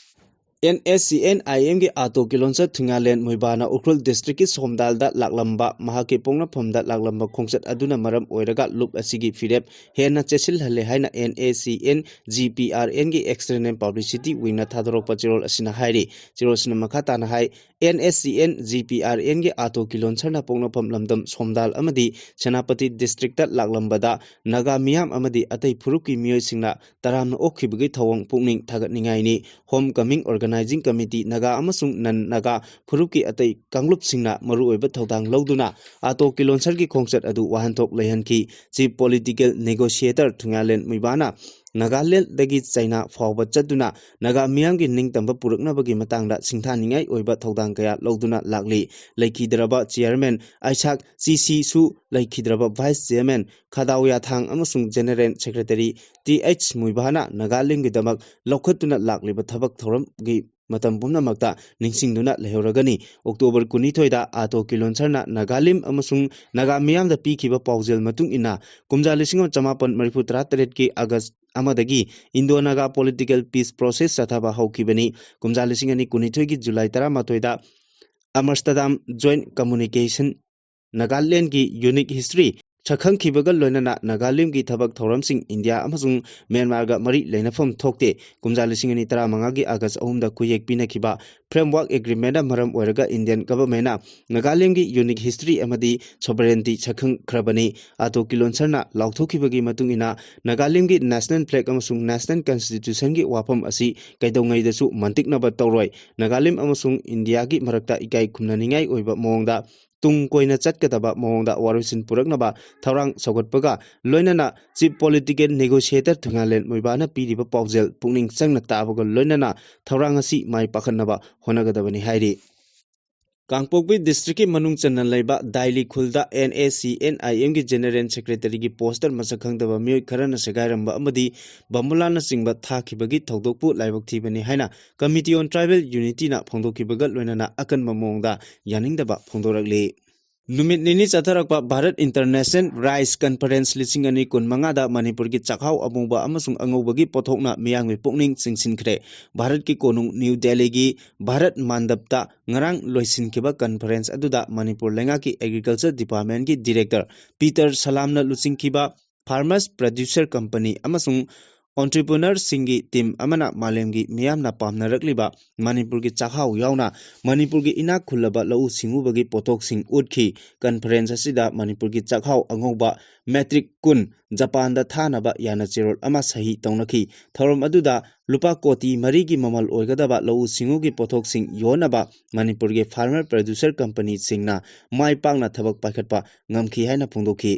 NSCN-IM ꯒꯤ ꯑꯥꯇꯣ ꯀꯤꯂꯣꯟꯁꯔ ꯊꯨꯉꯥꯂꯦꯟ ꯃꯨꯏꯕꯥꯅ ꯎꯈ꯭ꯔꯨꯜ district ꯀꯤ ꯁꯣꯝꯗꯥꯜꯗ ꯂꯥꯛꯂꯝꯕ ꯃꯍꯥꯛꯀꯤ ꯄꯣꯛꯅꯐꯝꯗ ꯂꯥꯛꯂꯝꯕ ꯈꯣꯡꯆꯠ ꯑꯗꯨꯅ ꯃꯔꯝ ꯑꯣꯏꯔꯒ ꯂꯨꯞ ꯑꯁꯤꯒꯤ ꯐꯤꯔꯦꯞ ꯍꯦꯟꯅ ꯆꯦꯠꯁꯤꯜꯍꯜꯂꯦ ꯍꯥꯏꯅ NSCN-GPRN ꯒꯤ external publicity wing ꯅ ꯊꯥꯗꯣꯔꯛꯄ ꯆꯦꯔꯣꯜ ꯑꯁꯤꯅ ꯍꯥꯏꯔꯤ꯫ ꯆꯦꯔꯣꯜ ꯑꯁꯤꯅ ꯃꯈꯥ ꯇꯥꯅ ꯍꯥꯏ, NSCN-GPRN ꯒꯤ ꯑꯥꯇꯣ ꯀꯤꯂꯣꯟꯁꯔꯅ ꯄꯣꯛꯅꯐꯝ ꯂꯝꯗꯝ ꯁꯣꯝꯗꯥꯜ ꯑꯃꯗꯤ ꯁꯦꯅꯥꯄꯇꯤ district ꯇ ꯂꯥꯛꯂꯝꯕꯗ ꯅꯥꯒꯥ ꯃꯤꯌꯥꯝ ꯑꯃꯗꯤ ꯑꯇꯩ ꯐꯨꯔꯨꯞꯀꯤ ꯃꯤꯑꯣꯏꯁꯤꯡꯅ ꯇꯔꯥꯝꯅ ꯑꯣꯛꯈꯤꯕꯒꯤ ꯊꯧꯑꯣꯡ ꯄꯨꯛꯅꯤꯡ ꯊꯥꯒꯠꯅꯤꯡꯉꯥꯏꯅꯤ꯫ Home Coming Organizing Committee Naga ꯑꯃꯁꯨꯡ non ꯅꯥꯒꯥ ꯐꯨꯔꯨꯞꯀꯤ ꯑꯇꯩ ꯀꯥꯡꯂꯨꯞꯁꯤꯡꯅ ꯃꯔꯨꯑꯣꯏꯕ ꯊꯧꯗꯥꯡ ꯂꯧꯗꯨꯅ ꯑꯥꯇꯣ ꯀꯤꯂꯣꯟꯁꯔꯒꯤ ꯈꯣꯡꯆꯠ ꯑꯗꯨ ꯋꯥꯍꯟꯊꯣꯛ ꯂꯩꯍꯟꯈꯤ꯫ Chief Political Negotiator ꯊꯨꯉꯥꯂꯦꯟ ꯃꯨꯏꯕꯥꯅ ꯅꯥꯒꯥꯂꯦꯟꯗꯒꯤ ꯆꯩꯅꯥ ꯐꯥꯎꯕ ꯆꯠꯇꯨꯅ ꯅꯥꯒꯥ ꯃꯤꯌꯥꯝꯒꯤ ꯅꯤꯡꯇꯝꯕ ꯄꯨꯔꯛꯅꯕꯒꯤ ꯃꯇꯥꯡꯗ ꯁꯤꯡꯊꯥꯅꯤꯡꯉꯥꯏ ꯑꯣꯏꯕ ꯊꯧꯗꯥꯡ ꯀꯌꯥ ꯂꯧꯗꯨꯅ ꯂꯥꯛꯂꯤ꯫ ꯂꯩꯈꯤꯗ꯭ꯔꯕ chairman ꯑꯥꯏꯁꯥꯛ ꯆꯤꯁꯤꯁꯨ ꯂꯩꯈꯤꯗ꯭ꯔꯕ vice chairman ꯈꯥꯗꯥꯎ ꯌꯥꯊꯥꯡ ꯑꯃꯁꯨꯡ general secretary ꯇꯤ ꯑꯩꯆ ꯃꯨꯏꯕꯥꯅ ꯅꯥꯒꯥꯂꯦꯟꯒꯤꯗꯃꯛ ꯂꯧꯈꯠꯇꯨꯅ ꯂꯥꯛꯂꯤꯕ ꯊꯕꯛ ꯊꯧꯔꯝꯒꯤ ꯃꯇꯝ ꯄꯨꯝꯅꯃꯛꯇ ꯅꯤꯡꯁꯤꯡꯗꯨꯅ ꯂꯩꯍꯧꯔꯒꯅꯤ꯫ ꯑꯣꯛꯇꯣꯕꯔ ꯀꯨꯟꯅꯤꯊꯣꯏꯗ ꯑꯥꯇꯣ ꯀꯤꯂꯣꯟꯁꯔꯅ ꯅꯥꯒꯥꯂꯤꯝ ꯑꯃꯁꯨꯡ ꯅꯥꯒꯥ ꯃꯤꯌꯥꯝꯗ ꯄꯤꯈꯤꯕ ꯄꯥꯎꯖꯦꯜ ꯃꯇꯨꯡ ꯏꯟꯅ, ꯀꯨꯝꯖꯥ ꯂꯤꯁꯤꯡ ꯑꯃ ꯆꯃꯥꯄꯟ ꯃꯔꯤꯐꯨ ꯇꯔꯥꯇꯔꯦꯠꯀꯤ ꯑꯥꯒꯁ ꯑꯃꯗꯒꯤ Indo-Naga political peace process ꯆꯠꯊꯕ ꯍꯧꯈꯤꯕꯅꯤ꯫ ꯀꯨꯝꯖꯥ ꯂꯤꯁꯤꯡ ꯑꯅꯤ ꯀꯨꯟꯅꯤꯊꯣꯏꯒꯤ ꯖꯨꯂꯥꯏ ꯇꯔꯥꯃꯥꯊꯣꯏꯗ Amsterdam Joint Communication, ꯅꯥꯒꯥꯂꯦꯟꯒꯤ unique history, ꯁꯛꯈꯪꯈꯤꯕꯒ ꯂꯣꯏꯅꯅ ꯅꯥꯒꯥꯂꯦꯟꯒꯤ ꯊꯕꯛ ꯊꯧꯔꯝꯁꯤꯡ ꯏꯟꯗꯤꯌꯥ ꯑꯃꯁꯨꯡ ꯃ꯭ꯌꯥꯟꯃꯥꯔꯒ ꯃꯔꯤ ꯂꯩꯅꯐꯝ ꯊꯣꯛꯇꯦ꯫ ꯀꯨꯝꯖꯥ ꯂꯤꯁꯤꯡ ꯑꯅꯤ ꯇꯔꯥꯃꯉꯥꯒꯤ ꯑꯥꯒꯁ ꯑꯍꯨꯝꯗ ꯈꯨꯌꯦꯛ ꯄꯤꯅꯈꯤꯕ Framework Agreementꯅ ꯃꯔꯝ ꯑꯣꯏꯔꯒ ꯏꯟꯗꯤꯌꯟ ꯒꯚꯔꯟꯃꯦꯟꯅ ꯅꯥꯒꯥꯂꯦꯟꯒꯤ unique history ꯑꯃꯗꯤ sovereignty ꯁꯛꯈꯪꯈ꯭ꯔꯕꯅꯤ꯫ ꯑꯇꯣ ꯀꯤꯂꯣꯟꯁꯔꯅ ꯂꯥꯎꯊꯣꯛꯈꯤꯕꯒꯤ ꯃꯇꯨꯡ ꯏꯟꯅ ꯅꯥꯒꯥꯂꯦꯟꯒꯤ national flag ꯑꯃꯁꯨꯡ national constitutionꯒꯤ ꯋꯥꯐꯝ ꯑꯁꯤ ꯀꯩꯗꯧꯉꯩꯗꯁꯨ ꯃꯟꯇꯤꯛꯅꯕ ꯇꯧꯔꯣꯏ꯫ ꯅꯥꯒꯥꯂꯦꯟ ꯑꯃꯁꯨꯡ ꯏꯟꯗꯤꯌꯥꯒꯤ ꯃꯔꯛꯇ ꯏꯀꯥꯏ ꯈꯨꯝꯅꯅꯤꯡꯉꯥꯏ ꯑꯣꯏꯕ ꯃꯑꯣꯡꯗ ꯇꯨꯡ ꯀꯣꯏꯅ ꯆꯠꯀꯗꯕ ꯃꯑꯣꯡꯗ ꯋꯥꯔꯣꯏꯁꯤꯟ ꯄꯨꯔꯛꯅꯕ ꯊꯧꯔꯥꯡ ꯁꯧꯒꯠꯄꯒ ꯂꯣꯏꯅꯅ Chief Political Negotiator ꯊꯨꯉꯥꯂꯦꯟ ꯃꯣꯏꯕꯥꯅ ꯄꯤꯔꯤꯕ ꯄꯥꯎꯖꯦꯜ ꯄꯨꯛꯅꯤꯡ ꯆꯪꯅ ꯇꯥꯕꯒ ꯂꯣꯏꯅꯅ ꯊꯧꯔꯥꯡ ꯑꯁꯤ ꯃꯥꯏ ꯄꯥꯛꯍꯟꯅꯕ ꯍꯣꯠꯅꯒꯗꯕꯅꯤ ꯍꯥꯏꯔꯤ꯫ ꯀꯥꯡꯄꯣꯛꯄꯤ districtꯀꯤ ꯃꯅꯨꯡ ꯆꯟꯅ ꯂꯩꯕ ꯗꯥꯏꯂꯤ ꯈꯨꯜꯗ NACNIMꯒꯤ General Secretaryꯒꯤ poster ꯃꯁꯛ ꯈꯪꯗꯕ ꯃꯤꯑꯣꯏ ꯈꯔꯅ ꯁꯦꯒꯥꯏꯔꯝꯕ ꯑꯃꯗꯤ ꯕꯝꯕꯨꯂꯥꯅꯆꯤꯡꯕ ꯊꯥꯈꯤꯕꯒꯤ ꯊꯧꯗꯣꯛꯄꯨ ꯂꯥꯏꯕꯛ ꯊꯤꯕꯅꯤ ꯍꯥꯏꯅ Committee on Tribal Unityꯅ ꯐꯣꯡꯗꯣꯛꯈꯤꯕꯒ ꯂꯣꯏꯅꯅ ꯑꯀꯟꯕ ꯃꯑꯣꯡꯗ ꯌꯥꯅꯤꯡꯗꯕ ꯐꯣꯡꯗꯣꯔꯛꯂꯤ꯫ ꯅꯨꯃꯤꯠ ꯅꯤꯅꯤ ꯆꯠꯊꯔꯛꯄ Bharat International Rice Conference ꯂꯤꯁꯤꯡ ꯑꯅꯤ ꯀꯨꯟꯃꯉꯥꯗ ꯃꯅꯤꯄꯨꯔꯒꯤ ꯆꯥꯛꯍꯥꯎ ꯑꯃꯨꯕ ꯑꯃꯁꯨꯡ ꯑꯉꯧꯕꯒꯤ ꯄꯣꯠꯊꯣꯛꯅ ꯃꯤꯌꯥꯝꯒꯤ ꯄꯨꯛꯅꯤꯡ ꯆꯤꯡꯁꯤꯟꯈ꯭ꯔꯦ꯫ ꯚꯥꯔꯠꯀꯤ ꯀꯣꯅꯨꯡ ꯅ꯭ꯌꯨ ꯗꯦꯜꯂꯤꯒꯤ ꯚꯥꯔꯠ ꯃꯥꯟꯗꯞꯇ ꯉꯔꯥꯡ ꯂꯣꯏꯁꯤꯟꯈꯤꯕ conference ꯑꯗꯨꯗ ꯃꯅꯤꯄꯨꯔ ꯂꯩꯉꯥꯛꯀꯤ Agriculture Departmentꯀꯤ Director ꯄꯤꯇꯔ ꯁꯂꯥꯝꯅ ꯂꯨꯆꯤꯡꯈꯤꯕ Farmers Producer Company ꯑꯃꯁꯨꯡ entrepreneurꯁꯤꯡꯒꯤ team ꯑꯃꯅ ꯃꯥꯂꯦꯝꯒꯤ ꯃꯤꯌꯥꯝꯅ ꯄꯥꯝꯅꯔꯛꯂꯤꯕ ꯃꯅꯤꯄꯨꯔꯒꯤ ꯆꯥꯛꯍꯥꯎ ꯌꯥꯎꯅ ꯃꯅꯤꯄꯨꯔꯒꯤ ꯏꯅꯥꯛ ꯈꯨꯜꯂꯕ ꯂꯧꯎ ꯁꯤꯡꯎꯕꯒꯤ ꯄꯣꯠꯊꯣꯛꯁꯤꯡ ꯎꯠꯈꯤ꯫ Conference ꯑꯁꯤꯗ ꯃꯅꯤꯄꯨꯔꯒꯤ ꯆꯥꯛꯍꯥꯎ ꯑꯉꯧꯕ metric ꯀꯨꯟ ꯖꯄꯥꯟꯗ ꯊꯥꯅꯕ ꯌꯥꯅꯆꯦꯔꯣꯜ ꯑꯃ ꯁꯍꯤ ꯇꯧꯅꯈꯤ꯫ ꯊꯧꯔꯝ ꯑꯗꯨꯗ ꯂꯨꯄꯥ ꯀꯣꯇꯤ ꯃꯔꯤꯒꯤ ꯃꯃꯜ ꯑꯣꯏꯒꯗꯕ ꯂꯧꯎ ꯁꯤꯡꯎꯒꯤ ꯄꯣꯠꯊꯣꯛꯁꯤꯡ ꯌꯣꯟꯅꯕ ꯃꯅꯤꯄꯨꯔꯒꯤ Farmer Producer Companyꯁꯤꯡꯅ ꯃꯥꯏ ꯄꯥꯛꯅ ꯊꯕꯛ ꯄꯥꯏꯈꯠꯄ ꯉꯝꯈꯤ ꯍꯥꯏꯅ ꯐꯣꯡꯗꯣꯛꯈꯤ꯫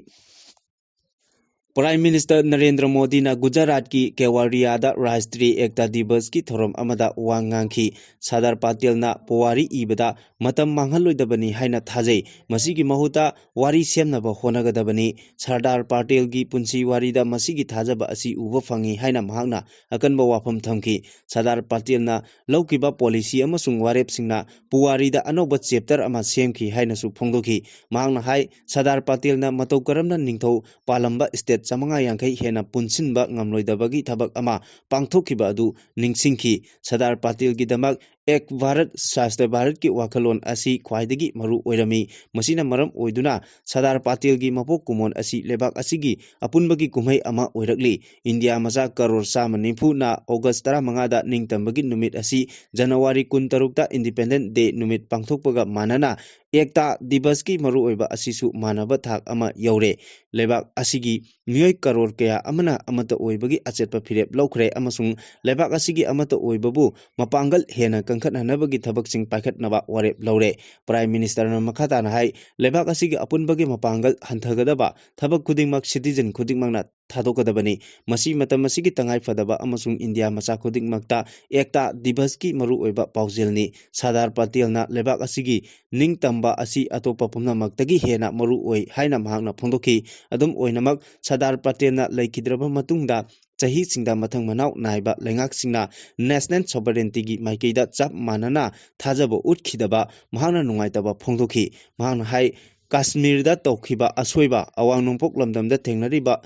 Prime Minister ꯅꯔꯦꯟꯗ꯭ꯔ ꯃꯣꯗꯤꯅ ꯒꯨꯖꯔꯥꯠꯀꯤ ꯀꯦꯋꯥꯔꯤꯌꯥꯗ ꯔꯥꯁꯇ꯭ꯔꯤꯌ ꯑꯦꯛꯇꯥ ꯗꯤꯕꯁꯀꯤ ꯊꯧꯔꯝ ꯑꯃꯗ ꯋꯥ ꯉꯥꯡꯈꯤ꯫ ꯁꯔꯗꯥꯔ ꯄꯇꯦꯜꯅ ꯄꯨꯋꯥꯔꯤ ꯏꯕꯗ ꯃꯇꯝ ꯃꯥꯡꯍꯜꯂꯣꯏꯗꯕꯅꯤ ꯍꯥꯏꯅ ꯊꯥꯖꯩ꯫ ꯃꯁꯤꯒꯤ ꯃꯍꯨꯠꯇ ꯋꯥꯔꯤ ꯁꯦꯝꯅꯕ ꯍꯣꯠꯅꯒꯗꯕꯅꯤ꯫ ꯁꯔꯗꯥꯔ ꯄꯇꯦꯜꯒꯤ ꯄꯨꯟꯁꯤ ꯋꯥꯔꯤꯗ ꯃꯁꯤꯒꯤ ꯊꯥꯖꯕ ꯑꯁꯤ ꯎꯕ ꯐꯪꯏ ꯍꯥꯏꯅ ꯃꯍꯥꯛꯅ ꯑꯀꯟꯕ ꯋꯥꯐꯝ ꯊꯝꯈꯤ꯫ ꯁꯔꯗꯥꯔ ꯄꯇꯦꯜꯅ ꯂꯧꯈꯤꯕ policy ꯑꯃꯁꯨꯡ ꯋꯥꯔꯦꯞꯁꯤꯡꯅ ꯄꯨꯋꯥꯔꯤꯗ ꯑꯅꯧꯕ chapter ꯑꯃ ꯁꯦꯝꯈꯤ ꯍꯥꯏꯅꯁꯨ ꯐꯣꯡꯗꯣꯛꯈꯤ꯫ ꯃꯍꯥꯛꯅ ꯍꯥꯏ, ꯁꯔꯗꯥꯔ ꯄꯇꯦꯜꯅ ꯃꯇꯧ ꯀꯔꯝꯅ ꯅꯤꯡꯊꯧ ꯄꯥꯜꯂꯝꯕ state ꯆꯥꯃꯉꯥ ꯌꯥꯡꯈꯩ ꯍꯦꯟꯅ ꯄꯨꯟꯁꯤꯟꯕ ꯉꯝꯂꯣꯏꯗꯕꯒꯤ ꯊꯕꯛ ꯑꯃ ꯄꯥꯡꯊꯣꯛꯈꯤꯕ ꯑꯗꯨ ꯅꯤꯡꯁꯤꯡꯈꯤ꯫ ꯁꯔꯗꯥꯔ ꯄꯇꯦꯜꯒꯤꯗꯃꯛ ꯑꯦꯛ ꯚꯥꯔꯠ ꯁ꯭ꯔꯦꯁꯊ ꯚꯥꯔꯠꯀꯤ ꯋꯥꯈꯜꯂꯣꯟ ꯑꯁꯤ ꯈ꯭ꯋꯥꯏꯗꯒꯤ ꯃꯔꯨ ꯑꯣꯏꯔꯝꯃꯤ꯫ ꯃꯁꯤꯅ ꯃꯔꯝ ꯑꯣꯏꯗꯨꯅ ꯁꯔꯗꯥꯔ ꯄꯇꯦꯜꯒꯤ ꯃꯄꯣꯛ ꯀꯨꯝꯑꯣꯟ ꯑꯁꯤ ꯂꯩꯕꯥꯛ ꯑꯁꯤꯒꯤ ꯑꯄꯨꯟꯕꯒꯤ ꯀꯨꯝꯍꯩ ꯑꯃ ꯑꯣꯏꯔꯛꯂꯤ꯫ ꯏꯟꯗꯤꯌꯥ ꯃꯆꯥ ꯀꯔꯣꯔ ꯆꯥꯝꯃ ꯅꯤꯐꯨꯅ ꯑꯣꯒꯁ ꯇꯔꯥꯃꯉꯥꯗ ꯅꯤꯡꯇꯝꯕꯒꯤ ꯅꯨꯃꯤꯠ ꯑꯁꯤ ꯖꯅꯋꯥꯔꯤ ꯀꯨꯟꯇꯔꯨꯛꯇ Independence Day ꯅꯨꯃꯤꯠ ꯄꯥꯡꯊꯣꯛꯄꯒ ꯃꯥꯟꯅꯅ ꯑꯦꯛꯇꯥ ꯗꯤꯕꯁꯀꯤ ꯃꯔꯨꯑꯣꯏꯕ ꯑꯁꯤꯁꯨ ꯃꯥꯟꯅꯕ ꯊꯥꯛ ꯑꯃ ꯌꯧꯔꯦ꯫ ꯂꯩꯕꯥꯛ ꯑꯁꯤꯒꯤ ꯃꯤꯑꯣꯏ ꯀꯔꯣꯔ ꯀꯌꯥ ꯑꯃꯅ ꯑꯃꯠꯇ ꯑꯣꯏꯕꯒꯤ ꯑꯆꯦꯠꯄ ꯐꯤꯔꯦꯞ ꯂꯧꯈ꯭ꯔꯦ ꯑꯃꯁꯨꯡ ꯂꯩꯕꯥꯛ ꯑꯁꯤꯒꯤ ꯑꯃꯠꯇ ꯑꯣꯏꯕꯕꯨ ꯃꯄꯥꯡꯒꯜ ꯍꯦꯟꯅ ꯀꯟꯈꯠꯍꯟꯅꯕꯒꯤ ꯊꯕꯛꯁꯤꯡ ꯄꯥꯏꯈꯠꯅꯕ ꯋꯥꯔꯦꯞ ꯂꯧꯔꯦ꯫ Prime Ministerꯅ ꯃꯈꯥ ꯇꯥꯅ ꯍꯥꯏ, ꯂꯩꯕꯥꯛ ꯑꯁꯤꯒꯤ ꯑꯄꯨꯟꯕꯒꯤ ꯃꯄꯥꯡꯒꯜ ꯍꯟꯊꯒꯗꯕ ꯊꯕꯛ ꯈꯨꯗꯤꯡꯃꯛ citizen ꯈꯨꯗꯤꯡꯃꯛꯅ ꯊꯥꯗꯣꯛꯀꯗꯕꯅꯤ꯫ ꯃꯁꯤ ꯃꯇꯝ ꯑꯁꯤꯒꯤ ꯇꯉꯥꯏ ꯐꯗꯕ ꯑꯃꯁꯨꯡ ꯏꯟꯗꯤꯌꯥ ꯃꯆꯥ ꯈꯨꯗꯤꯡꯃꯛꯇ ꯑꯦꯛꯇꯥ ꯗꯤꯕꯁꯀꯤ ꯃꯔꯨꯑꯣꯏꯕ ꯄꯥꯎꯖꯦꯜꯅꯤ꯫ ꯁꯔꯗꯥꯔ ꯄꯇꯦꯜꯅ ꯂꯩꯕꯥꯛ ꯑꯁꯤꯒꯤ ꯅꯤꯡꯇꯝꯕ ꯑꯁꯤ ꯑꯇꯣꯞꯄ ꯄꯨꯝꯅꯃꯛꯇꯒꯤ ꯍꯦꯟꯅ ꯃꯔꯨ ꯑꯣꯏ ꯍꯥꯏꯅ ꯃꯍꯥꯛꯅ ꯐꯣꯡꯗꯣꯛꯈꯤ꯫ ꯑꯗꯨꯝ ꯑꯣꯏꯅꯃꯛ, ꯁꯔꯗꯥꯔ ꯄꯇꯦꯜꯅ ꯂꯩꯈꯤꯗ꯭ꯔꯕ ꯃꯇꯨꯡꯗ ꯆꯍꯤꯁꯤꯡꯗ ꯃꯊꯪ ꯃꯅꯥꯎ ꯅꯥꯏꯕ ꯂꯩꯉꯥꯛꯁꯤꯡꯅ national sovereigntyꯒꯤ ꯃꯥꯏꯀꯩꯗ ꯆꯞ ꯃꯥꯟꯅꯅ ꯊꯥꯖꯕ ꯎꯠꯈꯤꯗꯕ ꯃꯍꯥꯛꯅ ꯅꯨꯡꯉꯥꯏꯇꯕ ꯐꯣꯡꯗꯣꯛꯈꯤ꯫ ꯃꯍꯥꯛꯅ ꯍꯥꯏ, ꯀꯥꯁꯃꯤꯔꯗ ꯇꯧꯈꯤꯕ ꯑꯁꯣꯏꯕ, ꯑꯋꯥꯡ ꯅꯣꯡꯄꯣꯛ ꯂꯝꯗꯝꯗ ꯊꯦꯡꯅꯔꯤꯕ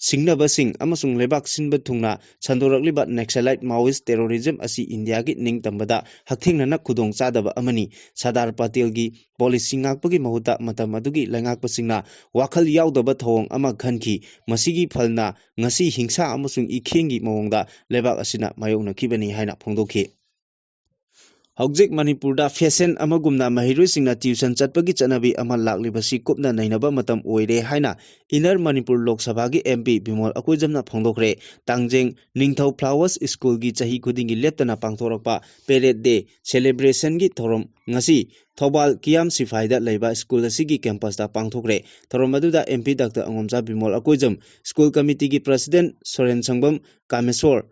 ꯁꯤꯡꯅꯕꯁꯤꯡ ꯑꯃꯁꯨꯡ ꯂꯩꯕꯥꯛ ꯁꯤꯟꯕ ꯊꯨꯡꯅ ꯁꯟꯗꯣꯔꯛꯂꯤꯕ Naxalite Maoist terrorism ꯑꯁꯤ ꯏꯟꯗꯤꯌꯥꯒꯤ ꯅꯤꯡꯇꯝꯕꯗ ꯍꯛꯊꯦꯡꯅꯅ ꯈꯨꯗꯣꯡ ꯆꯥꯗꯕ ꯑꯃꯅꯤ꯫ ꯁꯔꯗꯥꯔ ꯄꯇꯦꯜꯒꯤ policy ꯉꯥꯛꯄꯒꯤ ꯃꯍꯨꯠꯇ ꯃꯇꯝ ꯑꯗꯨꯒꯤ ꯂꯩꯉꯥꯛꯄꯁꯤꯡꯅ ꯋꯥꯈꯜ ꯌꯥꯎꯗꯕ ꯊꯧꯑꯣꯡ ꯑꯃ ꯈꯟꯈꯤ꯫ ꯃꯁꯤꯒꯤ ꯐꯜꯅ ꯉꯁꯤ ꯍꯤꯡꯁꯥ ꯑꯃꯁꯨꯡ ꯏꯈꯦꯡꯒꯤ ꯃꯑꯣꯡꯗ ꯂꯩꯕꯥꯛ ꯑꯁꯤꯅ ꯃꯥꯌꯣꯛꯅꯈꯤꯕꯅꯤ ꯍꯥꯏꯅ ꯐꯣꯡꯗꯣꯛꯈꯤ꯫ ꯍꯧꯖꯤꯛ ꯃꯅꯤꯄꯨꯔꯗ fashion ꯑꯃꯒꯨꯝꯅ ꯃꯍꯩꯔꯣꯏꯁꯤꯡꯅ tuition ꯆꯠꯄꯒꯤ ꯆꯠꯅꯕꯤ ꯑꯃ ꯂꯥꯛꯂꯤꯕꯁꯤ ꯀꯨꯞꯅ ꯅꯩꯅꯕ ꯃꯇꯝ ꯑꯣꯏꯔꯦ ꯍꯥꯏꯅ Inner Manipur Lok Sabhaꯒꯤ MP Bimol ꯑꯀꯣꯏꯖꯝꯅ ꯐꯣꯡꯗꯣꯛꯈ꯭ꯔꯦ꯫ ꯇꯥꯡꯖꯦꯡ ꯅꯤꯡꯊꯧ Flowers Schoolꯒꯤ ꯆꯍꯤ ꯈꯨꯗꯤꯡꯒꯤ ꯂꯦꯞꯇꯅ ꯄꯥꯡꯊꯣꯔꯛꯄ Parade Day celebrationꯒꯤ ꯊꯧꯔꯝ ꯉꯁꯤ ꯊꯧꯕꯥꯜ ꯀꯤꯌꯥꯝ ꯁꯤꯐꯥꯏꯗ ꯂꯩꯕ school ꯑꯁꯤꯒꯤ campusꯇ ꯄꯥꯡꯊꯣꯛꯈ꯭ꯔꯦ꯫ ꯊꯧꯔꯝ ꯑꯗꯨꯗ MP Doctor ꯑꯉꯣꯝꯆꯥ Bimol Akoijam, school committeeꯒꯤ president ꯁꯣꯔꯦꯟ ꯁꯪꯕꯝ ꯀꯥꯃꯦꯁꯣꯔ,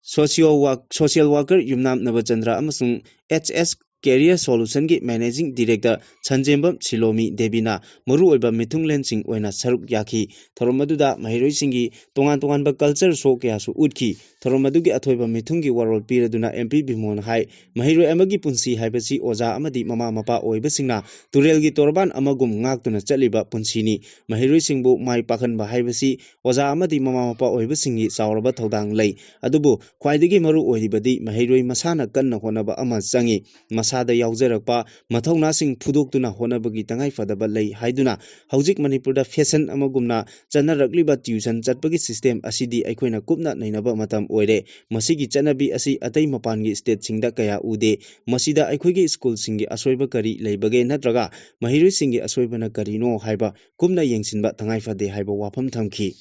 social work, social worker ꯌꯨꯝꯅꯥꯝ ꯅꯕꯆꯟꯗ꯭ꯔ ꯑꯃꯁꯨꯡ H S Career Solution ꯒꯤ Managing Director ꯁꯟꯖꯦꯝꯕꯝ ꯁꯤꯂꯣꯃꯤ ꯗꯦꯕꯤꯅ ꯃꯔꯨꯑꯣꯏꯕ ꯃꯤꯊꯨꯡꯂꯦꯟꯁꯤꯡ ꯑꯣꯏꯅ ꯁꯔꯨꯛ ꯌꯥꯈꯤ꯫ ꯊꯧꯔꯝ ꯑꯗꯨꯗ ꯃꯍꯩꯔꯣꯏꯁꯤꯡꯒꯤ ꯇꯣꯉꯥꯟ ꯇꯣꯉꯥꯟꯕ culture show ꯀꯌꯥꯁꯨ ꯎꯠꯈꯤ꯫ ꯊꯧꯔꯝ ꯑꯗꯨꯒꯤ ꯑꯊꯣꯏꯕ ꯃꯤꯊꯨꯡꯒꯤ ꯋꯥꯔꯣꯜ ꯄꯤꯔꯗꯨꯅ ꯑꯦꯝ ꯄꯤ ꯚꯤꯃꯣꯜꯅ ꯍꯥꯏ, ꯃꯍꯩꯔꯣꯏ ꯑꯃꯒꯤ ꯄꯨꯟꯁꯤ ꯍꯥꯏꯕꯁꯤ ꯑꯣꯖꯥ ꯑꯃꯗꯤ ꯃꯃꯥ ꯃꯄꯥ ꯑꯣꯏꯕꯁꯤꯡꯅ ꯇꯨꯔꯦꯜꯒꯤ ꯇꯣꯔꯕꯥꯟ ꯑꯃꯒꯨꯝ ꯉꯥꯛꯇꯨꯅ ꯆꯠꯂꯤꯕ ꯄꯨꯟꯁꯤꯅꯤ꯫ ꯃꯍꯩꯔꯣꯏꯁꯤꯡꯕꯨ ꯃꯥꯏ ꯄꯥꯛꯍꯟꯕ ꯍꯥꯏꯕꯁꯤ ꯑꯣꯖꯥ ꯑꯃꯗꯤ ꯃꯃꯥ ꯃꯄꯥ ꯑꯣꯏꯕꯁꯤꯡꯒꯤ ꯆꯥꯎꯔꯕ ꯊꯧꯗꯥꯡ ꯂꯩ꯫ ꯑꯗꯨꯕꯨ ꯈ꯭ꯋꯥꯏꯗꯒꯤ ꯃꯔꯨ ꯑꯣꯏꯔꯤꯕꯗꯤ ꯃꯍꯩꯔꯣꯏ ꯃꯁꯥꯅ ꯀꯟꯅ ꯍꯣꯠꯅꯕ ꯑꯃ ꯆꯪꯏ꯫ ꯃꯁꯥꯗ ꯌꯥꯎꯖꯔꯛꯄ ꯃꯊꯧꯅꯥꯁꯤꯡ ꯐꯨꯗꯣꯛꯇꯨꯅ ꯍꯣꯠꯅꯕꯒꯤ ꯇꯉꯥꯏꯐꯗꯕ ꯂꯩ ꯍꯥꯏꯗꯨꯅ ꯍꯧꯖꯤꯛ ꯃꯅꯤꯄꯨꯔꯗ fashion ꯑꯃꯒꯨꯝꯅ ꯆꯠꯅꯔꯛꯂꯤꯕ tuition ꯆꯠꯄꯒꯤ system ꯑꯁꯤꯗꯤ ꯑꯩꯈꯣꯏꯅ ꯀꯨꯞꯅ ꯅꯩꯅꯕ ꯃꯇꯝ ꯑꯣꯏꯔꯦ꯫ ꯃꯁꯤꯒꯤ ꯆꯠꯅꯕꯤ ꯑꯁꯤ ꯑꯇꯩ ꯃꯄꯥꯟꯒꯤ stateꯁꯤꯡꯗ ꯀꯌꯥ ꯎꯗꯦ꯫ ꯃꯁꯤꯗ ꯑꯩꯈꯣꯏꯒꯤ schoolꯁꯤꯡꯒꯤ ꯑꯁꯣꯏꯕ ꯀꯔꯤ ꯂꯩꯕꯒꯦ ꯅꯠꯇ꯭ꯔꯒ ꯃꯍꯩꯔꯣꯏꯁꯤꯡꯒꯤ ꯑꯁꯣꯏꯕꯅ ꯀꯔꯤꯅꯣ ꯍꯥꯏꯕ ꯀꯨꯞꯅ ꯌꯦꯡꯁꯤꯟꯕ ꯇꯉꯥꯏꯐꯗꯦ ꯍꯥꯏꯕ ꯋꯥꯐꯝ ꯊꯝꯈꯤ꯫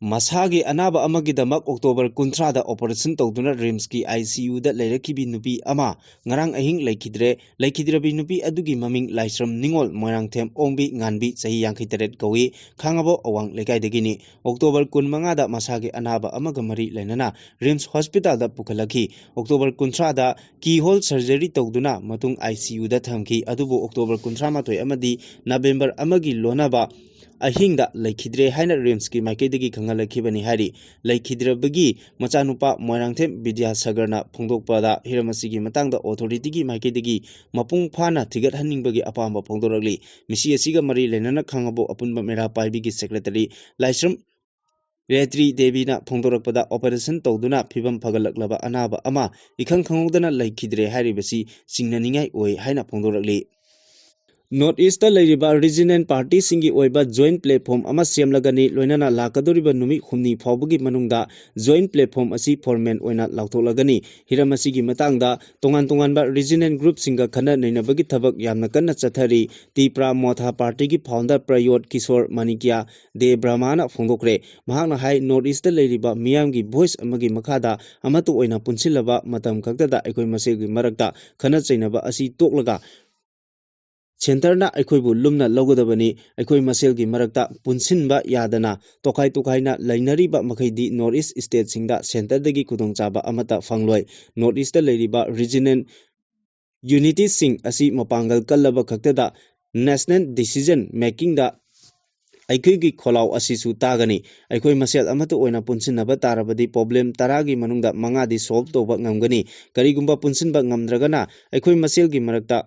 ꯃꯁꯥꯒꯤ ꯑꯅꯥꯕ ꯑꯃꯒꯤꯗꯃꯛ October ꯀꯨꯟꯊ꯭ꯔꯥꯗ operation ꯇꯧꯗꯨꯅ RIMSꯀꯤ ICUꯗ ꯂꯩꯔꯛꯈꯤꯕꯤ ꯅꯨꯄꯤ ꯑꯃ ꯉꯔꯥꯡ ꯑꯍꯤꯡ ꯂꯩꯈꯤꯗ꯭ꯔꯦ꯫ ꯂꯩꯈꯤꯗ꯭ꯔꯕꯤ ꯅꯨꯄꯤ ꯑꯗꯨꯒꯤ ꯃꯃꯤꯡ ꯂꯥꯏꯁ꯭ꯔꯝ ꯅꯤꯉꯣꯜ, ꯃꯣꯏꯔꯥꯡꯊꯦꯝ ꯑꯣꯡꯕꯤ ꯉꯥꯟꯕꯤ, ꯆꯍꯤ ꯌꯥꯡꯈꯩ ꯇꯔꯦꯠ ꯀꯧꯏ, ꯈꯥꯡꯉꯕꯣꯛ ꯑꯋꯥꯡ ꯂꯩꯀꯥꯏꯗꯒꯤꯅꯤ꯫ October ꯀꯨꯟꯃꯉꯥꯗ ꯃꯁꯥꯒꯤ ꯑꯅꯥꯕ ꯑꯃꯒ ꯃꯔꯤ ꯂꯩꯅꯅ RIMS hospitalꯗ ꯄꯨꯈꯠꯂꯛꯈꯤ꯫ October ꯀꯨꯟꯊ꯭ꯔꯥꯗ keyhole surgery ꯇꯧꯗꯨꯅ ꯃꯇꯨꯡ ICUꯗ ꯊꯝꯈꯤ꯫ ꯑꯗꯨꯕꯨ October ꯀꯨꯟꯊ꯭ꯔꯥ ꯃꯥꯊꯣꯏ ꯑꯃꯗꯤ November ꯑꯃꯒꯤ ꯂꯣꯟꯅꯕ ꯑꯍꯤꯡꯗ ꯂꯩꯈꯤꯗ꯭ꯔꯦ ꯍꯥꯏꯅ RIMSꯀꯤ ꯃꯥꯏꯀꯩꯗꯒꯤ ꯈꯪꯍꯜꯂꯛꯈꯤꯕꯅꯤ ꯍꯥꯏꯔꯤ꯫ ꯂꯩꯈꯤꯗ꯭ꯔꯕꯒꯤ ꯃꯆꯥꯅꯨꯄꯥ ꯃꯣꯏꯔꯥꯡꯊꯦꯝ ꯕꯤꯗ꯭ꯌꯥꯁꯥꯒꯔꯅ ꯐꯣꯡꯗꯣꯛꯄꯗ ꯍꯤꯔꯝ ꯑꯁꯤꯒꯤ ꯃꯇꯥꯡꯗ authorityꯒꯤ ꯃꯥꯏꯀꯩꯗꯒꯤ ꯃꯄꯨꯡ ꯐꯥꯅ ꯊꯤꯒꯠꯍꯟꯅꯤꯡꯕꯒꯤ ꯑꯄꯥꯝꯕ ꯐꯣꯡꯗꯣꯔꯛꯂꯤ꯫ ꯃꯤꯁꯤ ꯑꯁꯤꯒ ꯃꯔꯤ ꯂꯩꯅꯅ ꯈꯥꯡꯉꯕꯣꯛ ꯑꯄꯨꯟꯕ ꯃꯩꯔꯥ ꯄꯥꯏꯕꯤꯒꯤ secretary ꯂꯥꯏꯁ꯭ꯔꯝ ꯔꯦꯇ꯭ꯔꯤ ꯗꯦꯕꯤꯅ ꯐꯣꯡꯗꯣꯔꯛꯄꯗ operation ꯇꯧꯗꯨꯅ ꯐꯤꯕꯝ ꯐꯒꯠꯂꯛꯂꯕ ꯑꯅꯥꯕ ꯑꯃ ꯏꯈꯪ ꯈꯪꯍꯧꯗꯅ ꯂꯩꯈꯤꯗ꯭ꯔꯦ ꯍꯥꯏꯔꯤꯕꯁꯤ ꯆꯤꯡꯅꯅꯤꯡꯉꯥꯏ ꯑꯣꯏ ꯍꯥꯏꯅ ꯐꯣꯡꯗꯣꯔꯛꯂꯤ꯫ North Eastꯇ ꯂꯩꯔꯤꯕ regional partyꯁꯤꯡꯒꯤ ꯑꯣꯏꯕ joint platform ꯑꯃ ꯁꯦꯝꯂꯒꯅꯤ, ꯂꯣꯏꯅꯅ ꯂꯥꯛꯀꯗꯧꯔꯤꯕ ꯅꯨꯃꯤꯠ ꯍꯨꯝꯅꯤ ꯐꯥꯎꯕꯒꯤ ꯃꯅꯨꯡꯗ joint platform ꯑꯁꯤ formal ꯑꯣꯏꯅ ꯂꯥꯎꯊꯣꯛꯂꯒꯅꯤ꯫ ꯍꯤꯔꯝ ꯑꯁꯤꯒꯤ ꯃꯇꯥꯡꯗ ꯇꯣꯉꯥꯟ ꯇꯣꯉꯥꯟꯕ regional groupꯁꯤꯡꯒ ꯈꯟꯅ ꯅꯩꯅꯕꯒꯤ ꯊꯕꯛ ꯌꯥꯝꯅ ꯀꯟꯅ ꯆꯠꯊꯔꯤ꯫ ꯇꯤꯄ꯭ꯔꯥ ꯃꯣꯊꯥ partyꯒꯤ founder ꯄ꯭ꯔꯌꯣꯠ ꯀꯤꯁꯣꯔ ꯃꯥꯅꯤꯀ꯭ꯌ ꯗꯦ ꯕ꯭ꯔꯍꯃꯥꯅ ꯐꯣꯡꯗꯣꯛꯈ꯭ꯔꯦ꯫ ꯃꯍꯥꯛꯅ ꯍꯥꯏ, North Eastꯇ ꯂꯩꯔꯤꯕ ꯃꯤꯌꯥꯝꯒꯤ voice ꯑꯃꯒꯤ ꯃꯈꯥꯗ ꯑꯃꯠꯇ ꯑꯣꯏꯅ ꯄꯨꯟꯁꯤꯜꯂꯕ ꯃꯇꯝ ꯈꯛꯇꯗ ꯑꯩꯈꯣꯏ ꯃꯁꯦꯜꯒꯤ ꯃꯔꯛꯇ ꯈꯠꯅ ꯆꯩꯅꯕ ꯑꯁꯤ ꯇꯣꯛꯂꯒ centreꯅ ꯑꯩꯈꯣꯏꯕꯨ ꯂꯨꯝꯅ ꯂꯧꯒꯗꯕꯅꯤ꯫ ꯑꯩꯈꯣꯏ ꯃꯁꯦꯜꯒꯤ ꯃꯔꯛꯇ ꯄꯨꯟꯁꯤꯟꯕ ꯌꯥꯗꯅ ꯇꯣꯈꯥꯏ ꯇꯣꯈꯥꯏꯅ ꯂꯩꯅꯔꯤꯕ ꯃꯈꯩꯗꯤ North East stateꯁꯤꯡꯗ centreꯗꯒꯤ ꯈꯨꯗꯣꯡꯆꯥꯕ ꯑꯃꯠꯇ ꯐꯪꯂꯣꯏ꯫ North Eastꯇ ꯂꯩꯔꯤꯕ regional unity ꯁꯤꯡ ꯑꯁꯤ ꯃꯄꯥꯡꯒꯜ ꯀꯜꯂꯕ ꯈꯛꯇꯗ national decision making ꯗ ꯑꯩꯈꯣꯏꯒꯤ ꯈꯣꯜꯂꯥꯎ ꯑꯁꯤꯁꯨ ꯇꯥꯒꯅꯤ꯫ ꯑꯩꯈꯣꯏ ꯃꯁꯦꯜ ꯑꯃꯠꯇ ꯑꯣꯏꯅ ꯄꯨꯟꯁꯤꯟꯅꯕ ꯇꯥꯔꯕꯗꯤ problem ꯇꯔꯥꯒꯤ ꯃꯅꯨꯡꯗ ꯃꯉꯥꯗꯤ solve ꯇꯧꯕ ꯉꯝꯒꯅꯤ꯫ ꯀꯔꯤꯒꯨꯝꯕ ꯄꯨꯟꯁꯤꯟꯕ ꯉꯝꯗ꯭ꯔꯒꯅ ꯑꯩꯈꯣꯏ ꯃꯁꯦꯜꯒꯤ ꯃꯔꯛꯇ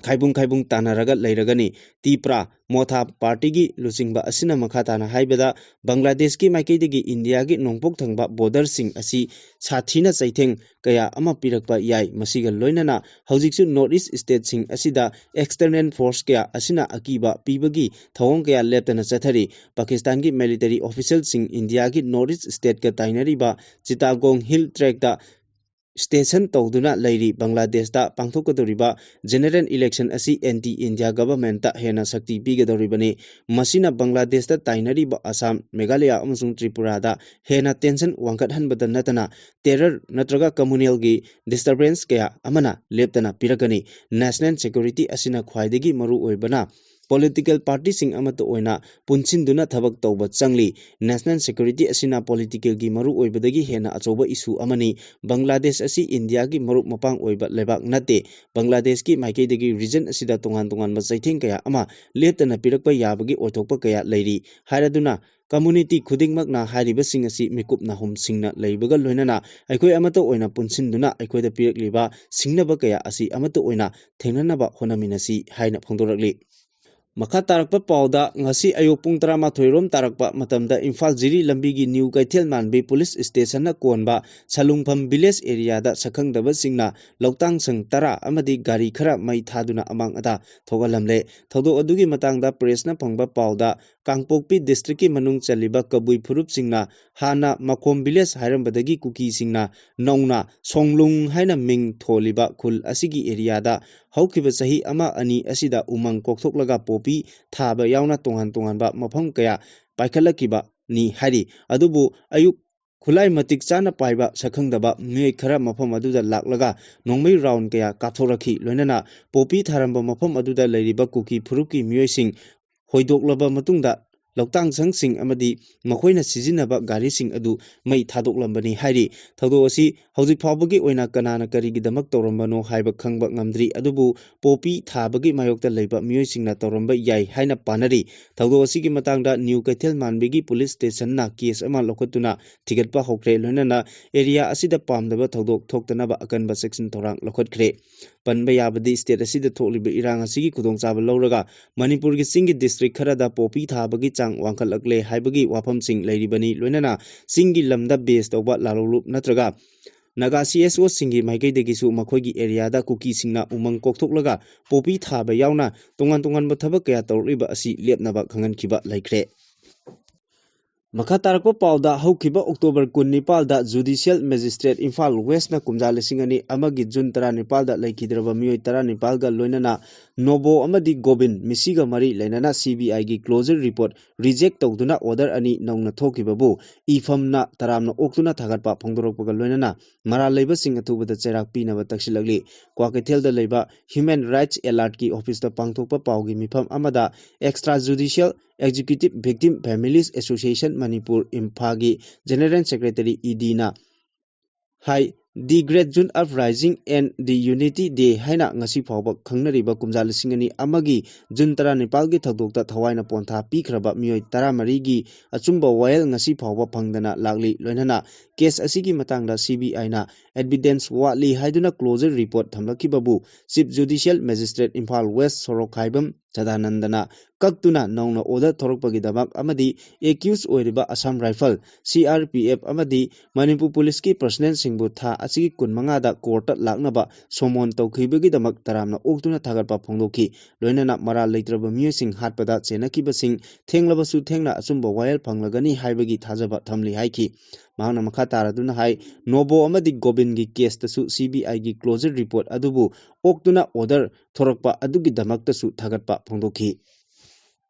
ꯈꯥꯏꯕꯨꯡ ꯈꯥꯏꯕꯨꯡ ꯇꯥꯟꯅꯔꯒ ꯂꯩꯔꯒꯅꯤ꯫ ꯇꯤꯄ꯭ꯔꯥ ꯃꯣꯊꯥ ꯄꯥꯔꯇꯤꯒꯤ ꯂꯨꯆꯤꯡꯕ ꯑꯁꯤꯅ ꯃꯈꯥ ꯇꯥꯅ ꯍꯥꯏꯕꯗ, ꯕꯪꯒ꯭ꯂꯥꯗꯦꯁꯀꯤ ꯃꯥꯏꯀꯩꯗꯒꯤ ꯏꯟꯗꯤꯌꯥꯒꯤ ꯅꯣꯡꯄꯣꯛ ꯊꯪꯕ border ꯁꯤꯡ ꯑꯁꯤ ꯁꯥꯊꯤꯅ ꯆꯩꯊꯦꯡ ꯀꯌꯥ ꯑꯃ ꯄꯤꯔꯛꯄ ꯌꯥꯏ꯫ ꯃꯁꯤꯒ ꯂꯣꯏꯅꯅ ꯍꯧꯖꯤꯛꯁꯨ North East state ꯁꯤꯡ ꯑꯁꯤꯗ external force ꯀꯌꯥ ꯑꯁꯤꯅ ꯑꯀꯤꯕ ꯄꯤꯕꯒꯤ ꯊꯧꯑꯣꯡ ꯀꯌꯥ ꯂꯦꯞꯇꯅ ꯆꯠꯊꯔꯤ꯫ ꯄꯥꯀꯤꯁꯇꯥꯟꯒꯤ military official ꯁꯤꯡ ꯏꯟꯗꯤꯌꯥꯒꯤ North East state ꯀ ꯇꯥꯏꯅꯔꯤꯕ ꯆꯤꯇꯥꯒꯣꯡ Hill Tract ꯇ station ꯇꯧꯗꯨꯅ ꯂꯩꯔꯤ꯫ ꯕꯪꯒ꯭ꯂꯥꯗꯦꯁꯇ ꯄꯥꯡꯊꯣꯛꯀꯗꯧꯔꯤꯕ general election ꯑꯁꯤ anti India government ꯇ ꯍꯦꯟꯅ ꯁꯛꯇꯤ ꯄꯤꯒꯗꯧꯔꯤꯕꯅꯤ꯫ ꯃꯁꯤꯅ ꯕꯪꯒ꯭ꯂꯥꯗꯦꯁꯇ ꯇꯥꯏꯅꯔꯤꯕ ꯑꯁꯥꯝ, ꯃꯦꯘꯥꯂꯌꯥ ꯑꯃꯁꯨꯡ ꯇ꯭ꯔꯤꯄꯨꯔꯥꯗ ꯍꯦꯟꯅ tension ꯋꯥꯡꯈꯠꯍꯟꯕꯗ ꯅꯠꯇꯅ terror ꯅꯠꯇ꯭ꯔꯒ communal ꯒꯤ disturbance ꯀꯌꯥ ꯑꯃꯅ ꯂꯦꯞꯇꯅ ꯄꯤꯔꯛꯀꯅꯤ꯫ National security ꯑꯁꯤꯅ ꯈ꯭ꯋꯥꯏꯗꯒꯤ ꯃꯔꯨ ꯑꯣꯏꯕꯅ political party ꯁꯤꯡ ꯑꯃꯠꯇ ꯑꯣꯏꯅ ꯄꯨꯟꯁꯤꯟꯗꯨꯅ ꯊꯕꯛ ꯇꯧꯕ ꯆꯪꯂꯤ꯫ National security ꯑꯁꯤꯅ political ꯒꯤ ꯃꯔꯨ ꯑꯣꯏꯕꯗꯒꯤ ꯍꯦꯟꯅ ꯑꯆꯧꯕ issue ꯑꯃꯅꯤ꯫ ꯕꯪꯒ꯭ꯂꯥꯗꯦꯁ ꯑꯁꯤ ꯏꯟꯗꯤꯌꯥꯒꯤ ꯃꯔꯨꯞ ꯃꯄꯥꯡ ꯑꯣꯏꯕ ꯂꯩꯕꯥꯛ ꯅꯠꯇꯦ꯫ ꯕꯪꯒ꯭ꯂꯥꯗꯦꯁꯀꯤ ꯃꯥꯏꯀꯩꯗꯒꯤ region ꯑꯁꯤꯗ ꯇꯣꯉꯥꯟ ꯇꯣꯉꯥꯟꯕ ꯆꯩꯊꯦꯡ ꯀꯌꯥ ꯑꯃ ꯂꯦꯞꯇꯅ ꯄꯤꯔꯛꯄ ꯌꯥꯕꯒꯤ ꯑꯣꯏꯊꯣꯛꯄ ꯀꯌꯥ ꯂꯩꯔꯤ ꯍꯥꯏꯔꯗꯨꯅ, community ꯈꯨꯗꯤꯡꯃꯛꯅ ꯍꯥꯏꯔꯤꯕꯁꯤꯡ ꯑꯁꯤ ꯃꯤꯀꯨꯞ ꯅꯥꯍꯨꯝ ꯁꯤꯡꯅ ꯂꯩꯕꯒ ꯂꯣꯏꯅꯅ ꯑꯩꯈꯣꯏ ꯑꯃꯠꯇ ꯑꯣꯏꯅ ꯄꯨꯟꯁꯤꯟꯗꯨꯅ ꯑꯩꯈꯣꯏꯗ ꯄꯤꯔꯛꯂꯤꯕ ꯁꯤꯡꯅꯕ ꯀꯌꯥ ꯑꯁꯤ ꯑꯃꯠꯇ ꯑꯣꯏꯅ ꯊꯦꯡꯅꯅꯕ ꯍꯣꯠꯅꯃꯤꯟꯅꯁꯤ ꯍꯥꯏꯅ ꯐꯣꯡꯗꯣꯔꯛꯂꯤ꯫ ꯃꯈꯥ ꯇꯥꯔꯛꯄ ꯄꯥꯎꯗ, ꯉꯁꯤ ꯑꯌꯨꯛ ꯄꯨꯡ ꯇꯔꯥꯃꯥꯊꯣꯏ ꯔꯣꯝ ꯇꯥꯔꯛꯄ ꯃꯇꯝꯗ ꯏꯝꯐꯥꯜ ꯖꯤꯔꯤ ꯂꯝꯕꯤꯒꯤ ꯅ꯭ꯌꯨ ꯀꯩꯊꯦꯜ ꯃꯥꯟꯕꯤ ꯄꯨꯂꯤꯁ ꯁ꯭ꯇꯦꯁꯟꯅ ꯀꯣꯟꯕ ꯁꯂꯨꯡꯐꯝ village area ꯗ ꯁꯛꯈꯪꯗꯕꯁꯤꯡꯅ ꯂꯧꯇꯥꯡ ꯁꯪ ꯇꯔꯥ ꯑꯃꯗꯤ ꯒꯥꯔꯤ ꯈꯔ ꯃꯩ ꯊꯥꯗꯨꯅ ꯑꯃꯥꯡ ꯑꯇꯥ ꯊꯣꯛꯍꯜꯂꯝꯂꯦ꯫ ꯊꯧꯗꯣꯛ ꯑꯗꯨꯒꯤ ꯃꯇꯥꯡꯗ press ꯅ ꯐꯪꯕ ꯄꯥꯎꯗ, ꯀꯥꯡꯄꯣꯛꯄꯤ district ꯀꯤ ꯃꯅꯨꯡ ꯆꯜꯂꯤꯕ ꯀꯕꯨꯏ ꯐꯨꯔꯨꯞꯁꯤꯡꯅ ꯍꯥꯟꯅ ꯃꯈꯣꯝ village ꯍꯥꯏꯔꯝꯕꯗꯒꯤ ꯀꯨꯀꯤꯁꯤꯡꯅ ꯅꯧꯅ ꯁꯣꯡꯂꯨꯡ ꯍꯥꯏꯅ ꯃꯤꯡ ꯊꯣꯜꯂꯤꯕ ꯈꯨꯜ ꯑꯁꯤꯒꯤ area ꯗ ꯍꯧꯈꯤꯕ ꯆꯍꯤ ꯑꯃ ꯑꯅꯤ ꯑꯁꯤꯗ ꯎꯃꯪ ꯀꯣꯛꯊꯣꯛꯂꯒ ꯄꯣꯄꯤ ꯊꯥꯕ ꯌꯥꯎꯅ ꯇꯣꯉꯥꯟ ꯇꯣꯉꯥꯟꯕ ꯃꯐꯝ ꯀꯌꯥ ꯄꯥꯏꯈꯠꯂꯛꯈꯤꯕꯅꯤ ꯍꯥꯏꯔꯤ꯫ ꯑꯗꯨꯕꯨ ꯑꯌꯨꯛ ꯈꯨꯠꯂꯥꯏ ꯃꯇꯤꯛ ꯆꯥꯅ ꯄꯥꯏꯕ ꯁꯛꯈꯪꯗꯕ ꯃꯤꯑꯣꯏ ꯈꯔ ꯃꯐꯝ ꯑꯗꯨꯗ ꯂꯥꯛꯂꯒ ꯅꯣꯡꯃꯩ round ꯀꯌꯥ ꯀꯥꯞꯊꯣꯔꯛꯈꯤ꯫ ꯂꯣꯏꯅꯅ ꯄꯣꯄꯤ ꯊꯥꯔꯝꯕ ꯃꯐꯝ ꯑꯗꯨꯗ ꯂꯩꯔꯤꯕ ꯀꯨꯀꯤ ꯐꯨꯔꯨꯞꯀꯤ ꯃꯤꯑꯣꯏꯁꯤꯡ ꯍꯣꯏꯗꯣꯛꯂꯕ ꯃꯇꯨꯡꯗ ꯂꯧꯇꯥꯡꯁꯪꯁꯤꯡ ꯑꯃꯗꯤ ꯃꯈꯣꯏꯅ ꯁꯤꯖꯤꯟꯅꯕ ꯒꯥꯔꯤꯁꯤꯡ ꯑꯗꯨ ꯃꯩ ꯊꯥꯗꯣꯛꯂꯝꯕꯅꯤ ꯍꯥꯏꯔꯤ꯫ ꯊꯧꯗꯣꯛ ꯑꯁꯤ ꯍꯧꯖꯤꯛ ꯐꯥꯎꯕꯒꯤ ꯑꯣꯏꯅ ꯀꯅꯥꯅ ꯀꯔꯤꯒꯤꯗꯃꯛ ꯇꯧꯔꯝꯕꯅꯣ ꯍꯥꯏꯕ ꯈꯪꯕ ꯉꯝꯗ꯭ꯔꯤ, ꯑꯗꯨꯕꯨ ꯄꯣꯄꯤ ꯊꯥꯕꯒꯤ ꯃꯥꯌꯣꯛꯇ ꯂꯩꯕ ꯃꯤꯑꯣꯏꯁꯤꯡꯅ ꯇꯧꯔꯝꯕ ꯌꯥꯏ ꯍꯥꯏꯅ ꯄꯥꯅꯔꯤ꯫ ꯊꯧꯗꯣꯛ ꯑꯁꯤꯒꯤ ꯃꯇꯥꯡꯗ ꯅ꯭ꯌꯨ ꯀꯩꯊꯦꯜ ꯃꯥꯟꯕꯤꯒꯤ ꯄꯨꯂꯤꯁ ꯁ꯭ꯇꯦꯁꯟꯅ ꯀꯦꯁ ꯑꯃ ꯂꯧꯈꯠꯇꯨꯅ ꯊꯤꯒꯠꯄ ꯍꯧꯈ꯭ꯔꯦ꯫ ꯂꯣꯏꯅꯅ ꯑꯦꯔꯤꯌꯥ ꯑꯁꯤꯗ ꯄꯥꯝꯗꯕ ꯊꯧꯗꯣꯛ ꯊꯣꯛꯇꯅꯕ ꯑꯀꯟꯕ ꯆꯦꯛꯁꯤꯟ ꯊꯧꯔꯥꯡ ꯂꯧꯈꯠꯈ꯭ꯔꯦ꯫ ꯄꯟꯕ ꯌꯥꯕꯗꯤ, ꯁ꯭ꯇꯦꯠ ꯑꯁꯤꯗ ꯊꯣꯛꯂꯤꯕ ꯏꯔꯥꯡ ꯑꯁꯤꯒꯤ ꯈꯨꯗꯣꯡꯆꯥꯕ ꯂꯧꯔꯒ ꯃꯅꯤꯄꯨꯔꯒꯤ ꯆꯤꯡꯒꯤ ꯗꯤꯁꯇ꯭ꯔꯤꯛ ꯈꯔꯗ ꯄꯣꯄꯤ ꯊꯥꯕꯒꯤ ꯆꯥꯡ ꯋꯥꯡꯈꯠꯂꯛꯂꯦ ꯍꯥꯏꯕꯒꯤ ꯋꯥꯐꯝꯁꯤꯡ ꯂꯩꯔꯤꯕꯅꯤ꯫ ꯂꯣꯏꯅꯅ ꯆꯤꯡꯒꯤ ꯂꯝꯗ ꯕꯦꯁ ꯇꯧꯕ ꯂꯥꯂꯣꯡꯂꯨꯞ ꯅꯠꯇ꯭ꯔꯒ ꯅꯥꯒꯥ ꯁꯤ ꯑꯦꯁ ꯑꯣꯁꯤꯡꯒꯤ ꯃꯥꯏꯀꯩꯗꯒꯤꯁꯨ ꯃꯈꯣꯏꯒꯤ ꯑꯦꯔꯤꯌꯥꯗ ꯀꯨꯀꯤꯁꯤꯡꯅ ꯎꯃꯪ ꯀꯣꯛꯊꯣꯛꯂꯒ ꯄꯣꯄꯤ ꯊꯥꯕ ꯌꯥꯎꯅ ꯇꯣꯉꯥꯟ ꯇꯣꯉꯥꯟꯕ ꯊꯕꯛ ꯀꯌꯥ ꯇꯧꯔꯛꯂꯤꯕ ꯑꯁꯤ ꯂꯦꯞꯅꯕ ꯈꯪꯍꯟꯈꯤꯕ ꯂꯩꯈ꯭ꯔꯦ꯫ ꯃꯈꯥ ꯇꯥꯔꯛꯄ ꯄꯥꯎꯗ, ꯍꯧꯈꯤꯕ ꯑꯣꯛꯇꯣꯕꯔ ꯀꯨꯟꯅꯤꯄꯥꯜꯗ ꯖꯨꯗꯤꯁꯤꯌꯦꯜ ꯃꯦꯖꯤꯁꯇ꯭ꯔꯦꯠ ꯏꯝꯐꯥꯜ ꯋꯦꯁꯅ ꯀꯨꯝꯖꯥ ꯂꯤꯁꯤꯡ ꯑꯅꯤ ꯑꯃꯒꯤ ꯖꯨꯟ ꯇꯔꯥꯅꯤꯄꯥꯜꯗ ꯂꯩꯈꯤꯗ꯭ꯔꯕ ꯃꯤꯑꯣꯏ ꯇꯔꯥꯅꯤꯄꯥꯜꯒ ꯂꯣꯏꯅꯅ ꯅꯣꯕꯣ ꯑꯃꯗꯤ ꯒꯣꯕꯤꯟ ꯃꯤꯁꯤꯒ ꯃꯔꯤ ꯂꯩꯅꯅ ꯁꯤ ꯕꯤ ꯑꯥꯏꯒꯤ ꯀ꯭ꯂꯣꯖꯔ ꯔꯤꯄꯣꯔꯠ ꯔꯤꯖꯦꯛ ꯇꯧꯗꯨꯅ ꯑꯣꯔꯗꯔ ꯑꯅꯤ ꯅꯧꯅ ꯊꯣꯛꯈꯤꯕꯕꯨ ꯏꯐꯝꯅ ꯇꯔꯥꯝꯅ ꯑꯣꯛꯇꯨꯅ ꯊꯥꯒꯠꯄ ꯐꯣꯡꯗꯣꯔꯛꯄꯒ ꯂꯣꯏꯅꯅ ꯃꯔꯥꯜ ꯂꯩꯕꯁꯤꯡ ꯑꯊꯨꯕꯗ ꯆꯩꯔꯥꯛ ꯄꯤꯅꯕ ꯇꯛꯁꯤꯜꯂꯛꯂꯤ꯫ ꯀ꯭ꯋꯥꯀꯩꯊꯦꯜꯗ ꯂꯩꯕ ꯍ꯭ꯌꯨꯃꯦꯟ ꯔꯥꯏꯠꯁ ꯑꯦꯂꯥꯔꯠꯀꯤ ꯑꯣꯐꯤꯁꯇ ꯄꯥꯡꯊꯣꯛꯄ ꯄꯥꯎꯒꯤ ꯃꯤꯐꯝ ꯑꯃꯗ extra judicial executive victim families association Manipur, ꯏꯝꯐꯥꯜꯒꯤ ꯖꯦꯅꯔꯦꯜ ꯁꯦꯀ꯭ꯔꯦꯇꯔꯤ ꯏ ꯗꯤꯅ ꯍꯥꯏ, The Great June Uprising and the Unity Day ꯍꯥꯏꯅ ꯉꯁꯤ ꯐꯥꯎꯕ ꯈꯪꯅꯔꯤꯕ ꯀꯨꯝꯖꯥ ꯂꯤꯁꯤꯡ ꯑꯅꯤ ꯑꯃꯒꯤ ꯖꯨꯟ ꯇꯔꯥꯅꯤꯄꯥꯜꯒꯤ ꯊꯧꯗꯣꯛꯇ ꯊꯋꯥꯏꯅ ꯄꯣꯟꯊꯥ ꯄꯤꯈ꯭ꯔꯕ ꯃꯤꯑꯣꯏ ꯇꯔꯥꯃꯔꯤꯒꯤ ꯑꯆꯨꯝꯕ ꯋꯥꯌꯦꯜ ꯉꯁꯤ ꯐꯥꯎꯕ ꯐꯪꯗꯅ ꯂꯥꯛꯂꯤ꯫ ꯂꯣꯏꯅꯅ ꯀꯦꯁ ꯑꯁꯤꯒꯤ ꯃꯇꯥꯡꯗ ꯁꯤ ꯕꯤ ꯑꯥꯏꯅ ꯑꯦꯚꯤꯗꯦꯟꯁ ꯋꯥꯠꯂꯤ ꯍꯥꯏꯗꯨꯅ ꯀ꯭ꯂꯣꯖꯔ ꯔꯤꯄꯣꯔꯠ ꯊꯝꯂꯛꯈꯤꯕꯕꯨ chief judicial magistrate Imphal west ꯁꯣꯔꯣꯛꯈꯥꯏꯕꯝ ꯁꯗꯥꯅꯟꯗꯅ ꯀꯛꯇꯨꯅ ꯅꯧꯅ ꯑꯣꯔꯗꯔ ꯊꯣꯔꯛꯄꯒꯤꯗꯃꯛ ꯑꯃꯗꯤ ꯑꯦꯀ꯭ꯌꯨꯁ ꯑꯣꯏꯔꯤꯕ Assam rifle, C R P F ꯑꯃꯗꯤ ꯃꯅꯤꯄꯨꯔ ꯄꯨꯂꯤꯁꯀꯤ ꯄꯔꯁꯅꯦꯜꯁꯤꯡꯕꯨ ꯊꯥ ꯑꯁꯤꯒꯤ ꯀꯨꯟꯃꯉꯥꯗ ꯀꯣꯔꯠꯇ ꯂꯥꯛꯅꯕ ꯁꯣꯃꯣꯟ ꯇꯧꯈꯤꯕꯒꯤꯗꯃꯛ ꯇꯔꯥꯝꯅ ꯑꯣꯛꯇꯨꯅ ꯊꯥꯒꯠꯄ ꯐꯣꯡꯗꯣꯛꯈꯤ꯫ ꯂꯣꯏꯅꯅ ꯃꯔꯥꯜ ꯂꯩꯇ꯭ꯔꯕ ꯃꯤꯑꯣꯏꯁꯤꯡ ꯍꯥꯠꯄꯗ ꯆꯦꯟꯅꯈꯤꯕꯁꯤꯡ ꯊꯦꯡꯂꯕꯁꯨ ꯊꯦꯡꯅ ꯑꯆꯨꯝꯕ ꯋꯥꯌꯦꯜ ꯐꯪꯂꯒꯅꯤ ꯍꯥꯏꯕꯒꯤ ꯊꯥꯖꯕ ꯊꯝꯂꯤ ꯍꯥꯏꯈꯤ꯫ ꯃꯍꯥꯛꯅ ꯃꯈꯥ ꯇꯥꯔꯗꯨꯅ ꯍꯥꯏ, ꯅꯣꯕꯣ ꯑꯃꯗꯤ ꯒꯣꯕꯤꯟꯒꯤ ꯀꯦꯁꯇꯁꯨ ꯁꯤ ꯕꯤ ꯑꯥꯏꯒꯤ ꯀ꯭ꯂꯣꯖꯔ ꯔꯤꯄꯣꯔꯠ ꯑꯗꯨꯕꯨ ꯑꯣꯛꯇꯨꯅ ꯑꯣꯔꯗꯔ ꯊꯣꯔꯛꯄ ꯑꯗꯨꯒꯤꯗꯃꯛꯇꯁꯨ ꯊꯥꯒꯠꯄ ꯐꯣꯡꯗꯣꯛꯈꯤ꯫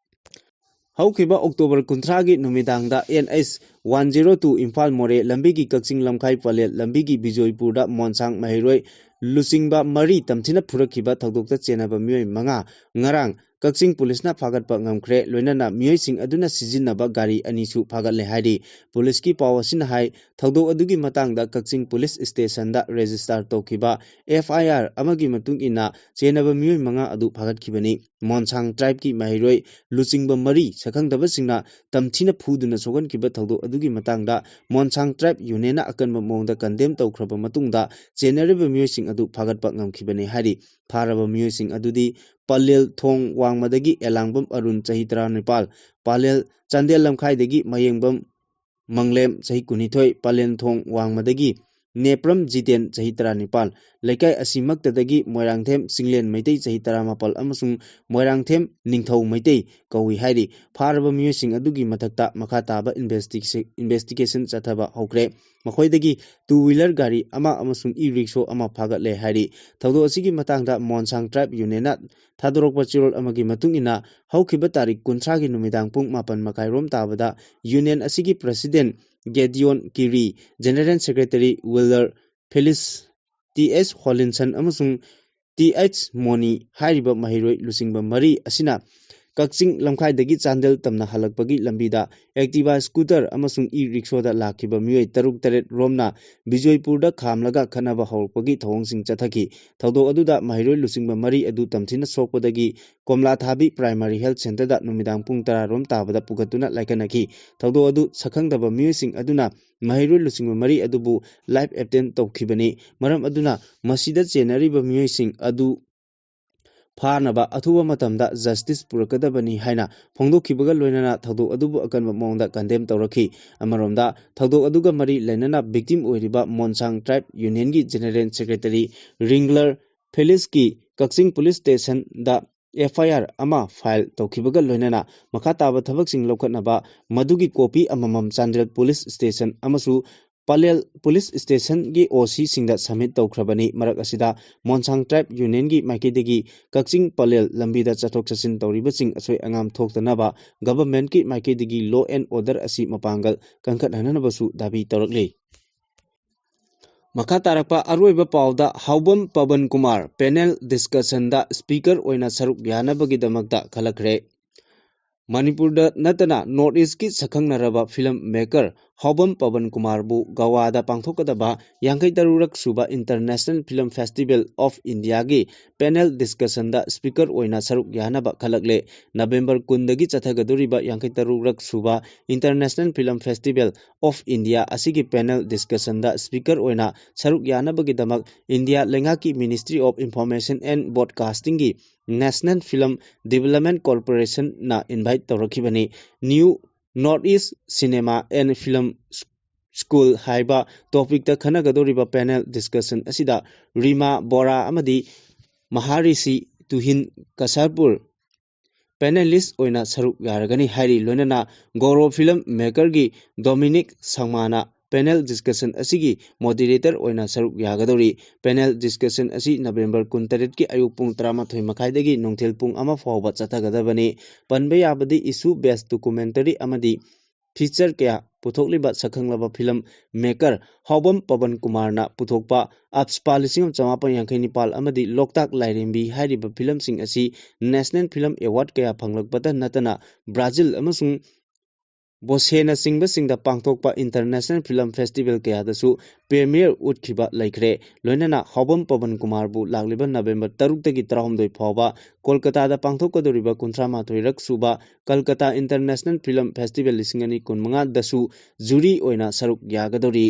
ꯍꯧꯈꯤꯕ ꯑꯣꯛꯇꯣꯕꯔ ꯀꯨꯟꯊ꯭ꯔꯥꯒꯤ ꯅꯨꯃꯤꯗꯥꯡꯗ N H one zero two Imphal Moreh ꯂꯝꯕꯤꯒꯤ ꯀꯛꯆꯤꯡ ꯂꯝꯈꯥꯏ ꯄꯂꯦꯜ ꯂꯝꯕꯤꯒꯤ ꯕꯤꯖꯣꯏꯄꯨꯔꯗ ꯃꯣꯟꯁꯥꯡ ꯃꯍꯩꯔꯣꯏ ꯂꯨꯆꯤꯡꯕ ꯃꯔꯤ ꯇꯝꯊꯤꯅ ꯐꯨꯔꯛꯈꯤꯕ ꯊꯧꯗꯣꯛꯇ ꯆꯦꯟꯅꯕ ꯃꯤꯑꯣꯏ ꯃꯉꯥ ꯉꯔꯥꯡ ꯀꯛꯆꯤꯡ ꯄꯨꯂꯤꯁꯅ ꯐꯥꯒꯠꯄ ꯉꯝꯈ꯭ꯔꯦ꯫ ꯂꯣꯏꯅꯅ ꯃꯤꯑꯣꯏꯁꯤꯡ ꯑꯗꯨꯅ ꯁꯤꯖꯤꯟꯅꯕ ꯒꯥꯔꯤ ꯑꯅꯤꯁꯨ ꯐꯥꯒꯠꯂꯦ ꯍꯥꯏꯔꯤ꯫ ꯄꯨꯂꯤꯁꯀꯤ ꯄꯥꯎ ꯑꯁꯤꯅ ꯍꯥꯏ, ꯊꯧꯗꯣꯛ ꯑꯗꯨꯒꯤ ꯃꯇꯥꯡꯗ ꯀꯛꯆꯤꯡ ꯄꯨꯂꯤꯁ ꯁ꯭ꯇꯦꯁꯟꯗ ꯔꯦꯖꯤꯁꯇꯥꯔ ꯇꯧꯈꯤꯕ ꯑꯦꯐ ꯑꯥꯏ ꯑꯥꯔ ꯑꯃꯒꯤ ꯃꯇꯨꯡ ꯏꯟꯅ ꯆꯦꯟꯅꯕ ꯃꯤꯑꯣꯏ ꯃꯉꯥ ꯑꯗꯨ ꯐꯥꯒꯠꯈꯤꯕꯅꯤ꯫ ꯃꯣꯟꯁꯥꯡ ꯇ꯭ꯔꯥꯏꯕꯀꯤ ꯃꯍꯩꯔꯣꯏ ꯂꯨꯆꯤꯡꯕ ꯃꯔꯤ ꯁꯛꯈꯪꯗꯕꯁꯤꯡꯅ ꯇꯝꯊꯤꯅ ꯐꯨꯗꯨꯅ ꯁꯣꯛꯍꯟꯈꯤꯕ ꯊꯧꯗꯣꯛ ꯑꯗꯨꯒꯤ ꯃꯇꯥꯡꯗ ꯃꯣꯟꯁꯥꯡ ꯇ꯭ꯔꯥꯏꯕ ꯌꯨꯅꯤꯌꯟꯅ ꯑꯀꯟꯕ ꯃꯑꯣꯡꯗ ꯀꯟꯗꯦꯝ ꯇꯧꯈ꯭ꯔꯕ ꯃꯇꯨꯡꯗ ꯆꯦꯟꯅꯔꯤꯕ ꯃꯤꯑꯣꯏꯁꯤꯡ ꯑꯗꯨ ꯐꯥꯒꯠꯄ ꯉꯝꯈꯤꯕꯅꯤ ꯍꯥꯏꯔꯤ꯫ ꯐꯥꯔꯕ ꯃꯤꯑꯣꯏꯁꯤꯡ ꯑꯗꯨꯗꯤ ꯄꯂꯦꯜ ꯊꯣꯡ ꯋꯥꯡꯃꯗꯒꯤ ꯑꯦꯂꯥꯡꯕꯝ ꯑꯔꯨꯟ, ꯆꯍꯤ ꯇꯔꯥꯅꯤꯄꯥꯜ, ꯄꯂꯦꯜ ꯆꯥꯟꯗꯦꯜ ꯂꯝꯈꯥꯏꯗꯒꯤ ꯃꯌꯦꯡꯕꯝ ꯃꯪꯂꯦꯝ, ꯆꯍꯤ ꯀꯨꯟꯅꯤꯊꯣꯏ, ꯄꯂꯦꯜ ꯊꯣꯡ ꯋꯥꯡꯃꯗꯒꯤ ꯅꯦꯄ꯭ꯔꯝ ꯖꯤꯇꯦꯟ, ꯆꯍꯤ ꯇꯔꯥꯅꯤꯄꯥꯜ, ꯂꯩꯀꯥꯏ ꯑꯁꯤꯃꯛꯇꯗꯒꯤ ꯃꯣꯏꯔꯥꯡꯊꯦꯝ ꯆꯤꯡꯂꯦꯟ ꯃꯩꯇꯩ, ꯆꯍꯤ ꯇꯔꯥꯃꯥꯄꯜ, ꯑꯃꯁꯨꯡ ꯃꯣꯏꯔꯥꯡꯊꯦꯝ ꯅꯤꯡꯊꯧ ꯃꯩꯇꯩ ꯀꯧꯏ ꯍꯥꯏꯔꯤ꯫ ꯐꯥꯔꯕ ꯃꯤꯑꯣꯏꯁꯤꯡ ꯑꯗꯨꯒꯤ ꯃꯊꯛꯇ ꯃꯈꯥ ꯇꯥꯕ ꯏꯟꯚꯦꯁꯇꯤꯒꯦꯁꯟ ꯆꯠꯊꯕ ꯍꯧꯈ꯭ꯔꯦ꯫ ꯃꯈꯣꯏꯗꯒꯤ ꯇꯨ ꯋꯤꯂꯔ ꯒꯥꯔꯤ ꯑꯃ ꯑꯃꯁꯨꯡ ꯏ ꯔꯤꯛꯁꯣ ꯑꯃ ꯐꯥꯒꯠꯂꯦ ꯍꯥꯏꯔꯤ꯫ ꯊꯧꯗꯣꯛ ꯑꯁꯤꯒꯤ ꯃꯇꯥꯡꯗ ꯃꯣꯟꯁꯥꯡ ꯇ꯭ꯔꯥꯏꯕ ꯌꯨꯅꯤꯌꯟꯅ ꯊꯥꯗꯣꯔꯛꯄ ꯆꯦꯔꯣꯜ ꯑꯃꯒꯤ ꯃꯇꯨꯡ ꯏꯟꯅ, ꯍꯧꯈꯤꯕ ꯇꯥꯔꯤꯛ ꯀꯨꯟꯊ꯭ꯔꯥꯒꯤ ꯅꯨꯃꯤꯗꯥꯡ ꯄꯨꯡ ꯃꯥꯄꯟ ꯃꯈꯥꯏꯔꯣꯝ ꯇꯥꯕꯗ ꯌꯨꯅꯤꯌꯟ ꯑꯁꯤꯒꯤ president Gedion Kiri, general secretary Willar Felis T S Holinson ꯑꯃꯁꯨꯡ ꯇꯤ ꯑꯩꯆ ꯃꯣꯅꯤ ꯍꯥꯏꯔꯤꯕ ꯃꯍꯩꯔꯣꯏ ꯂꯨꯆꯤꯡꯕ ꯃꯔꯤ ꯑꯁꯤꯅ ꯀꯛꯆꯤꯡ ꯂꯝꯈꯥꯏꯗꯒꯤ ꯆꯥꯟꯗꯦꯜ ꯇꯝꯅ ꯍꯜꯂꯛꯄꯒꯤ ꯂꯝꯕꯤꯗ ꯑꯦꯛꯇꯤꯚꯥ ꯁ꯭ꯀꯨꯇꯔ ꯑꯃꯁꯨꯡ ꯏ ꯔꯤꯛꯁꯣꯗ ꯂꯥꯛꯈꯤꯕ ꯃꯤꯑꯣꯏ ꯇꯔꯨꯛ ꯇꯔꯦꯠ ꯔꯣꯝꯅ ꯕꯤꯖꯣꯏꯄꯨꯔꯗ ꯈꯥꯝꯂꯒ ꯈꯠꯅꯕ ꯍꯧꯔꯛꯄꯒꯤ ꯊꯧꯑꯣꯡꯁꯤꯡ ꯆꯠꯊꯈꯤ꯫ ꯊꯧꯗꯣꯛ ꯑꯗꯨꯗ ꯃꯍꯩꯔꯣꯏ ꯂꯨꯆꯤꯡꯕ ꯃꯔꯤ ꯑꯗꯨ ꯇꯝꯊꯤꯅ ꯁꯣꯛꯄꯗꯒꯤ ꯀꯣꯝꯂꯥꯊꯥꯕꯤ ꯄ꯭ꯔꯥꯏꯃꯥꯔꯤ ꯍꯦꯜꯊ ꯁꯦꯟꯇꯔꯗ ꯅꯨꯃꯤꯗꯥꯡ ꯄꯨꯡ ꯇꯔꯥ ꯔꯣꯝ ꯇꯥꯕꯗ ꯄꯨꯈꯠꯇꯨꯅ ꯂꯥꯏꯀꯠꯅꯈꯤ꯫ ꯊꯧꯗꯣꯛ ꯑꯗꯨ ꯁꯛꯈꯪꯗꯕ ꯃꯤꯑꯣꯏꯁꯤꯡ ꯑꯗꯨꯅ ꯃꯍꯩꯔꯣꯏ ꯂꯨꯆꯤꯡꯕ ꯃꯔꯤ ꯑꯗꯨꯕꯨ ꯂꯥꯏꯐ ꯑꯦꯕꯇꯦꯟ ꯇꯧꯈꯤꯕꯅꯤ꯫ ꯃꯔꯝ ꯑꯗꯨꯅ ꯃꯁꯤꯗ ꯆꯦꯟꯅꯔꯤꯕ ꯃꯤꯑꯣꯏꯁꯤꯡ ꯑꯗꯨ ꯐꯥꯅꯕ ꯑꯊꯨꯕ ꯃꯇꯝꯗ ꯖꯁꯇꯤꯁ ꯄꯨꯔꯛꯀꯗꯕꯅꯤ ꯍꯥꯏꯅ ꯐꯣꯡꯗꯣꯛꯈꯤꯕꯒ ꯂꯣꯏꯅꯅ ꯊꯧꯗꯣꯛ ꯑꯗꯨꯕꯨ ꯑꯀꯟꯕ ꯃꯑꯣꯡꯗ ꯀꯟꯗꯦꯝ ꯇꯧꯔꯛꯈꯤ꯫ ꯑꯃꯔꯣꯝꯗ ꯊꯧꯗꯣꯛ ꯑꯗꯨꯒ ꯃꯔꯤ ꯂꯩꯅꯅ ꯚꯤꯛꯇꯤꯝ ꯑꯣꯏꯔꯤꯕ ꯃꯣꯟꯁꯥꯡ ꯇ꯭ꯔꯥꯏꯕ ꯌꯨꯅꯤꯌꯟꯒꯤ ꯖꯦꯅꯔꯦꯜ ꯁꯦꯀ꯭ꯔꯦꯇꯔꯤ ꯔꯤꯡꯒꯂꯔ ꯐꯦꯂꯤꯁꯀꯤ ꯀꯛꯆꯤꯡ ꯄꯨꯂꯤꯁ ꯁ꯭ꯇꯦꯁꯟꯗ ꯑꯦꯐ ꯑꯥꯏ ꯑꯥꯔ ꯑꯃ ꯐꯥꯏꯜ ꯇꯧꯈꯤꯕꯒ ꯂꯣꯏꯅꯅ ꯃꯈꯥ ꯇꯥꯕ ꯊꯕꯛꯁꯤꯡ ꯂꯧꯈꯠꯅꯕ ꯃꯗꯨꯒꯤ ꯀꯣꯄꯤ ꯑꯃꯃꯝ ꯆꯥꯟꯗꯦꯜ ꯄꯨꯂꯤꯁ ꯁ꯭ꯇꯦꯁꯟ ꯑꯃꯁꯨꯡ ꯄꯂꯦꯜ ꯄꯨꯂꯤꯁ ꯁ꯭ꯇꯦꯁꯟꯒꯤ ꯑꯣ ꯁꯤꯁꯤꯡꯗ ꯁꯕꯃꯤꯠ ꯇꯧꯈ꯭ꯔꯕꯅꯤ꯫ ꯃꯔꯛ ꯑꯁꯤꯗ ꯃꯣꯟꯁꯥꯡ ꯇ꯭ꯔꯥꯏꯕ ꯌꯨꯅꯤꯌꯟꯒꯤ ꯃꯥꯏꯀꯩꯗꯒꯤ ꯀꯛꯆꯤꯡ ꯄꯂꯦꯜ ꯂꯝꯕꯤꯗ ꯆꯠꯊꯣꯛ ꯆꯠꯁꯤꯟ ꯇꯧꯔꯤꯕꯁꯤꯡ ꯑꯁꯣꯏ ꯑꯉꯥꯝ ꯊꯣꯛꯇꯅꯕ ꯒꯚꯔꯟꯃꯦꯟꯠꯀꯤ ꯃꯥꯏꯀꯩꯗꯒꯤ ꯂꯣ ꯑꯦꯟ ꯑꯣꯔꯗꯔ ꯑꯁꯤ ꯃꯄꯥꯡꯒꯜ ꯀꯟꯈꯠꯍꯟꯅꯕꯁꯨ ꯗꯥꯕꯤ ꯇꯧꯔꯛꯂꯤ꯫ ꯃꯈꯥ ꯇꯥꯔꯛꯄ ꯑꯔꯣꯏꯕ ꯄꯥꯎꯗ ꯍꯥꯎꯕꯝ ꯄꯕꯟ ꯀꯨꯃꯥꯔ ꯄꯦꯅꯦꯜ ꯗꯤꯁꯀꯁꯟꯗ ꯁ꯭ꯄꯤꯀꯔ ꯑꯣꯏꯅ ꯁꯔꯨꯛ ꯌꯥꯅꯕꯒꯤꯗꯃꯛꯇ ꯈꯜꯂꯛꯈ꯭ꯔꯦ꯫ ꯃꯅꯤꯄꯨꯔꯗ ꯅꯠꯇꯅ ꯅꯣꯔꯠ ꯏꯁꯀꯤ ꯁꯛꯈꯪꯅꯔꯕ ꯐꯤꯂꯝ ꯃꯦꯀꯔ ꯍꯥꯎꯕꯝ ꯄꯕꯟ ꯀꯨꯃꯥꯔꯕꯨ ꯒꯋꯥꯗ ꯄꯥꯡꯊꯣꯛꯀꯗꯕ ꯌꯥꯡꯈꯩ ꯇꯔꯨꯛ ꯁꯨꯕ ꯏꯟꯇꯔꯅꯦꯁꯅꯦꯜ ꯐꯤꯂꯝ ꯐꯦꯁꯇꯤꯚꯦꯜ ꯑꯣꯐ ꯏꯟꯗꯤꯌꯥꯒꯤ ꯄꯦꯅꯦꯜ ꯗꯤꯁꯀꯁꯟꯗ ꯁ꯭ꯄꯤꯀꯔ ꯑꯣꯏꯅ ꯁꯔꯨꯛ ꯌꯥꯅꯕ ꯈꯜꯂꯛꯂꯦ꯫ ꯅꯕꯦꯝꯕꯔ ꯀꯨꯟꯗꯒꯤ ꯆꯠꯊꯒꯗꯧꯔꯤꯕ ꯌꯥꯡꯈꯩ ꯇꯔꯨꯛ ꯁꯨꯕ international film festival of India ꯑꯁꯤꯒꯤ ꯄꯦꯅꯦꯜ ꯗꯤꯁꯀꯁꯟꯗ ꯁ꯭ꯄꯤꯀꯔ ꯑꯣꯏꯅ ꯁꯔꯨꯛ ꯌꯥꯅꯕꯒꯤꯗꯃꯛ ꯏꯟꯗꯤꯌꯥ ꯂꯩꯉꯥꯛꯀꯤ ꯃꯤꯅꯤꯁꯇ꯭ꯔꯤ ꯑꯣꯐ ꯏꯟꯐꯣꯔꯃꯦꯁꯟ ꯑꯦꯟ ꯕ꯭ꯔꯣꯗꯀꯥꯁꯇꯤꯡꯒꯤ ꯅꯦꯁꯅꯦꯜ ꯐꯤꯂꯝ ꯗꯤꯕꯦꯂꯞꯃꯦꯟ ꯀꯣꯔꯄꯣꯔꯦꯁꯟꯅ ꯏꯟꯚꯥꯏꯠ ꯇꯧꯔꯛꯈꯤꯕꯅꯤ꯫ New north east cinema and film school ꯍꯥꯏꯕ ꯇꯣꯄꯤꯛꯇ ꯈꯟꯅꯒꯗꯧꯔꯤꯕ ꯄꯦꯅꯦꯜ ꯗꯤꯁꯀꯁꯟ ꯑꯁꯤꯗ ꯔꯤꯃꯥ ꯕꯣꯔꯥ ꯑꯃꯗꯤ ꯃꯍꯥꯔꯤꯁꯤ ꯇꯨꯍꯤꯟ ꯀꯁꯥꯔꯄꯨꯔ ꯄꯦꯅꯦꯂꯤꯁ ꯑꯣꯏꯅ ꯁꯔꯨꯛ ꯌꯥꯔꯒꯅꯤ ꯍꯥꯏꯔꯤ꯫ ꯂꯣꯏꯅꯅ ꯒꯧꯔꯣ ꯐꯤꯂꯝ ꯃꯦꯀꯔꯒꯤ ꯗꯣꯃꯤꯅꯤꯛ ꯁꯪꯃꯥꯅ ꯄꯦꯅꯦꯜ ꯗꯤꯁꯀꯁꯟ ꯑꯁꯤꯒꯤ ꯃꯣꯗꯦꯔꯦꯇꯔ ꯑꯣꯏꯅ ꯁꯔꯨꯛ ꯌꯥꯒꯗꯧꯔꯤ꯫ ꯄꯦꯅꯦꯜ ꯗꯤꯁꯀꯁꯟ ꯑꯁꯤ ꯅꯕꯦꯝꯕꯔ ꯀꯨꯟꯇꯔꯦꯠꯀꯤ ꯑꯌꯨꯛ ꯄꯨꯡ ꯇꯔꯥꯃꯥꯊꯣꯏ ꯃꯈꯥꯏꯗꯒꯤ ꯅꯨꯡꯊꯤꯜ ꯄꯨꯡ ꯑꯃ ꯐꯥꯎꯕ ꯆꯠꯊꯒꯗꯕꯅꯤ꯫ ꯄꯟꯕ ꯌꯥꯕꯗꯤ ꯏꯁꯨ ꯕꯦꯁ ꯗꯣꯀꯨꯃꯦꯟꯇꯔꯤ ꯑꯃꯗꯤ ꯐꯤꯆꯔ ꯀꯌꯥ ꯄꯨꯊꯣꯛꯂꯤꯕ ꯁꯛꯈꯪꯂꯕ ꯐꯤꯂꯝ ꯃꯦꯀꯔ ꯍꯥꯎꯕꯝ ꯄꯕꯟ ꯀꯨꯃꯥꯔꯅ ꯄꯨꯊꯣꯛꯄ ꯑꯞꯁꯄꯥ ꯂꯤꯁꯤꯡ ꯑꯃ ꯆꯃꯥꯄꯟ ꯌꯥꯡꯈꯩ ꯅꯤꯄꯥꯜ ꯑꯃꯗꯤ ꯂꯣꯛꯇꯥꯛ ꯂꯥꯏꯔꯦꯝꯕꯤ ꯍꯥꯏꯔꯤꯕ ꯐꯤꯂꯝꯁꯤꯡ ꯑꯁꯤ ꯅꯦꯁꯅꯦꯜ ꯐꯤꯂꯝ ꯑꯦꯋꯥꯔꯗ ꯀꯌꯥ ꯐꯪꯂꯛꯄꯇ ꯅꯠꯇꯅ ꯕ꯭ꯔꯥꯖꯤꯜ ꯑꯃꯁꯨꯡ ꯕꯣꯁꯦꯅꯆꯤꯡꯕꯁꯤꯡꯗ ꯄꯥꯡꯊꯣꯛꯄ ꯏꯟꯇꯔꯅꯦꯁꯅꯦꯜ ꯐꯤꯂꯝ ꯐꯦꯁꯇꯤꯚꯦꯜ ꯀꯌꯥꯗꯁꯨ ꯄ꯭ꯔꯦꯃꯤꯌꯔ ꯎꯠꯈꯤꯕ ꯂꯩꯈ꯭ꯔꯦ꯫ ꯂꯣꯏꯅꯅ ꯍꯥꯎꯕꯝ ꯄꯕꯟ ꯀꯨꯃꯥꯔꯕꯨ ꯂꯥꯛꯂꯤꯕ ꯅꯕꯦꯝꯕꯔ ꯇꯔꯨꯛꯇꯒꯤ ꯇꯔꯥꯍꯨꯝꯗꯣꯏ ꯐꯥꯎꯕ ꯀꯣꯜꯀꯇꯥꯗ ꯄꯥꯡꯊꯣꯛꯀꯗꯧꯔꯤꯕ ꯀꯨꯟꯊ꯭ꯔꯥ ꯃꯥꯊꯣꯏꯔꯛ ꯁꯨꯕ ꯀꯜꯀꯇꯥ ꯏꯟꯇꯔꯅꯦꯁꯅꯦꯜ ꯐꯤꯂꯝ ꯐꯦꯁꯇꯤꯚꯦꯜ ꯂꯤꯁꯤꯡ ꯑꯅꯤ ꯀꯨꯟꯃꯉꯥꯗꯁꯨ ꯖꯨꯔꯤ ꯑꯣꯏꯅ ꯁꯔꯨꯛ ꯌꯥꯒꯗꯧꯔꯤ꯫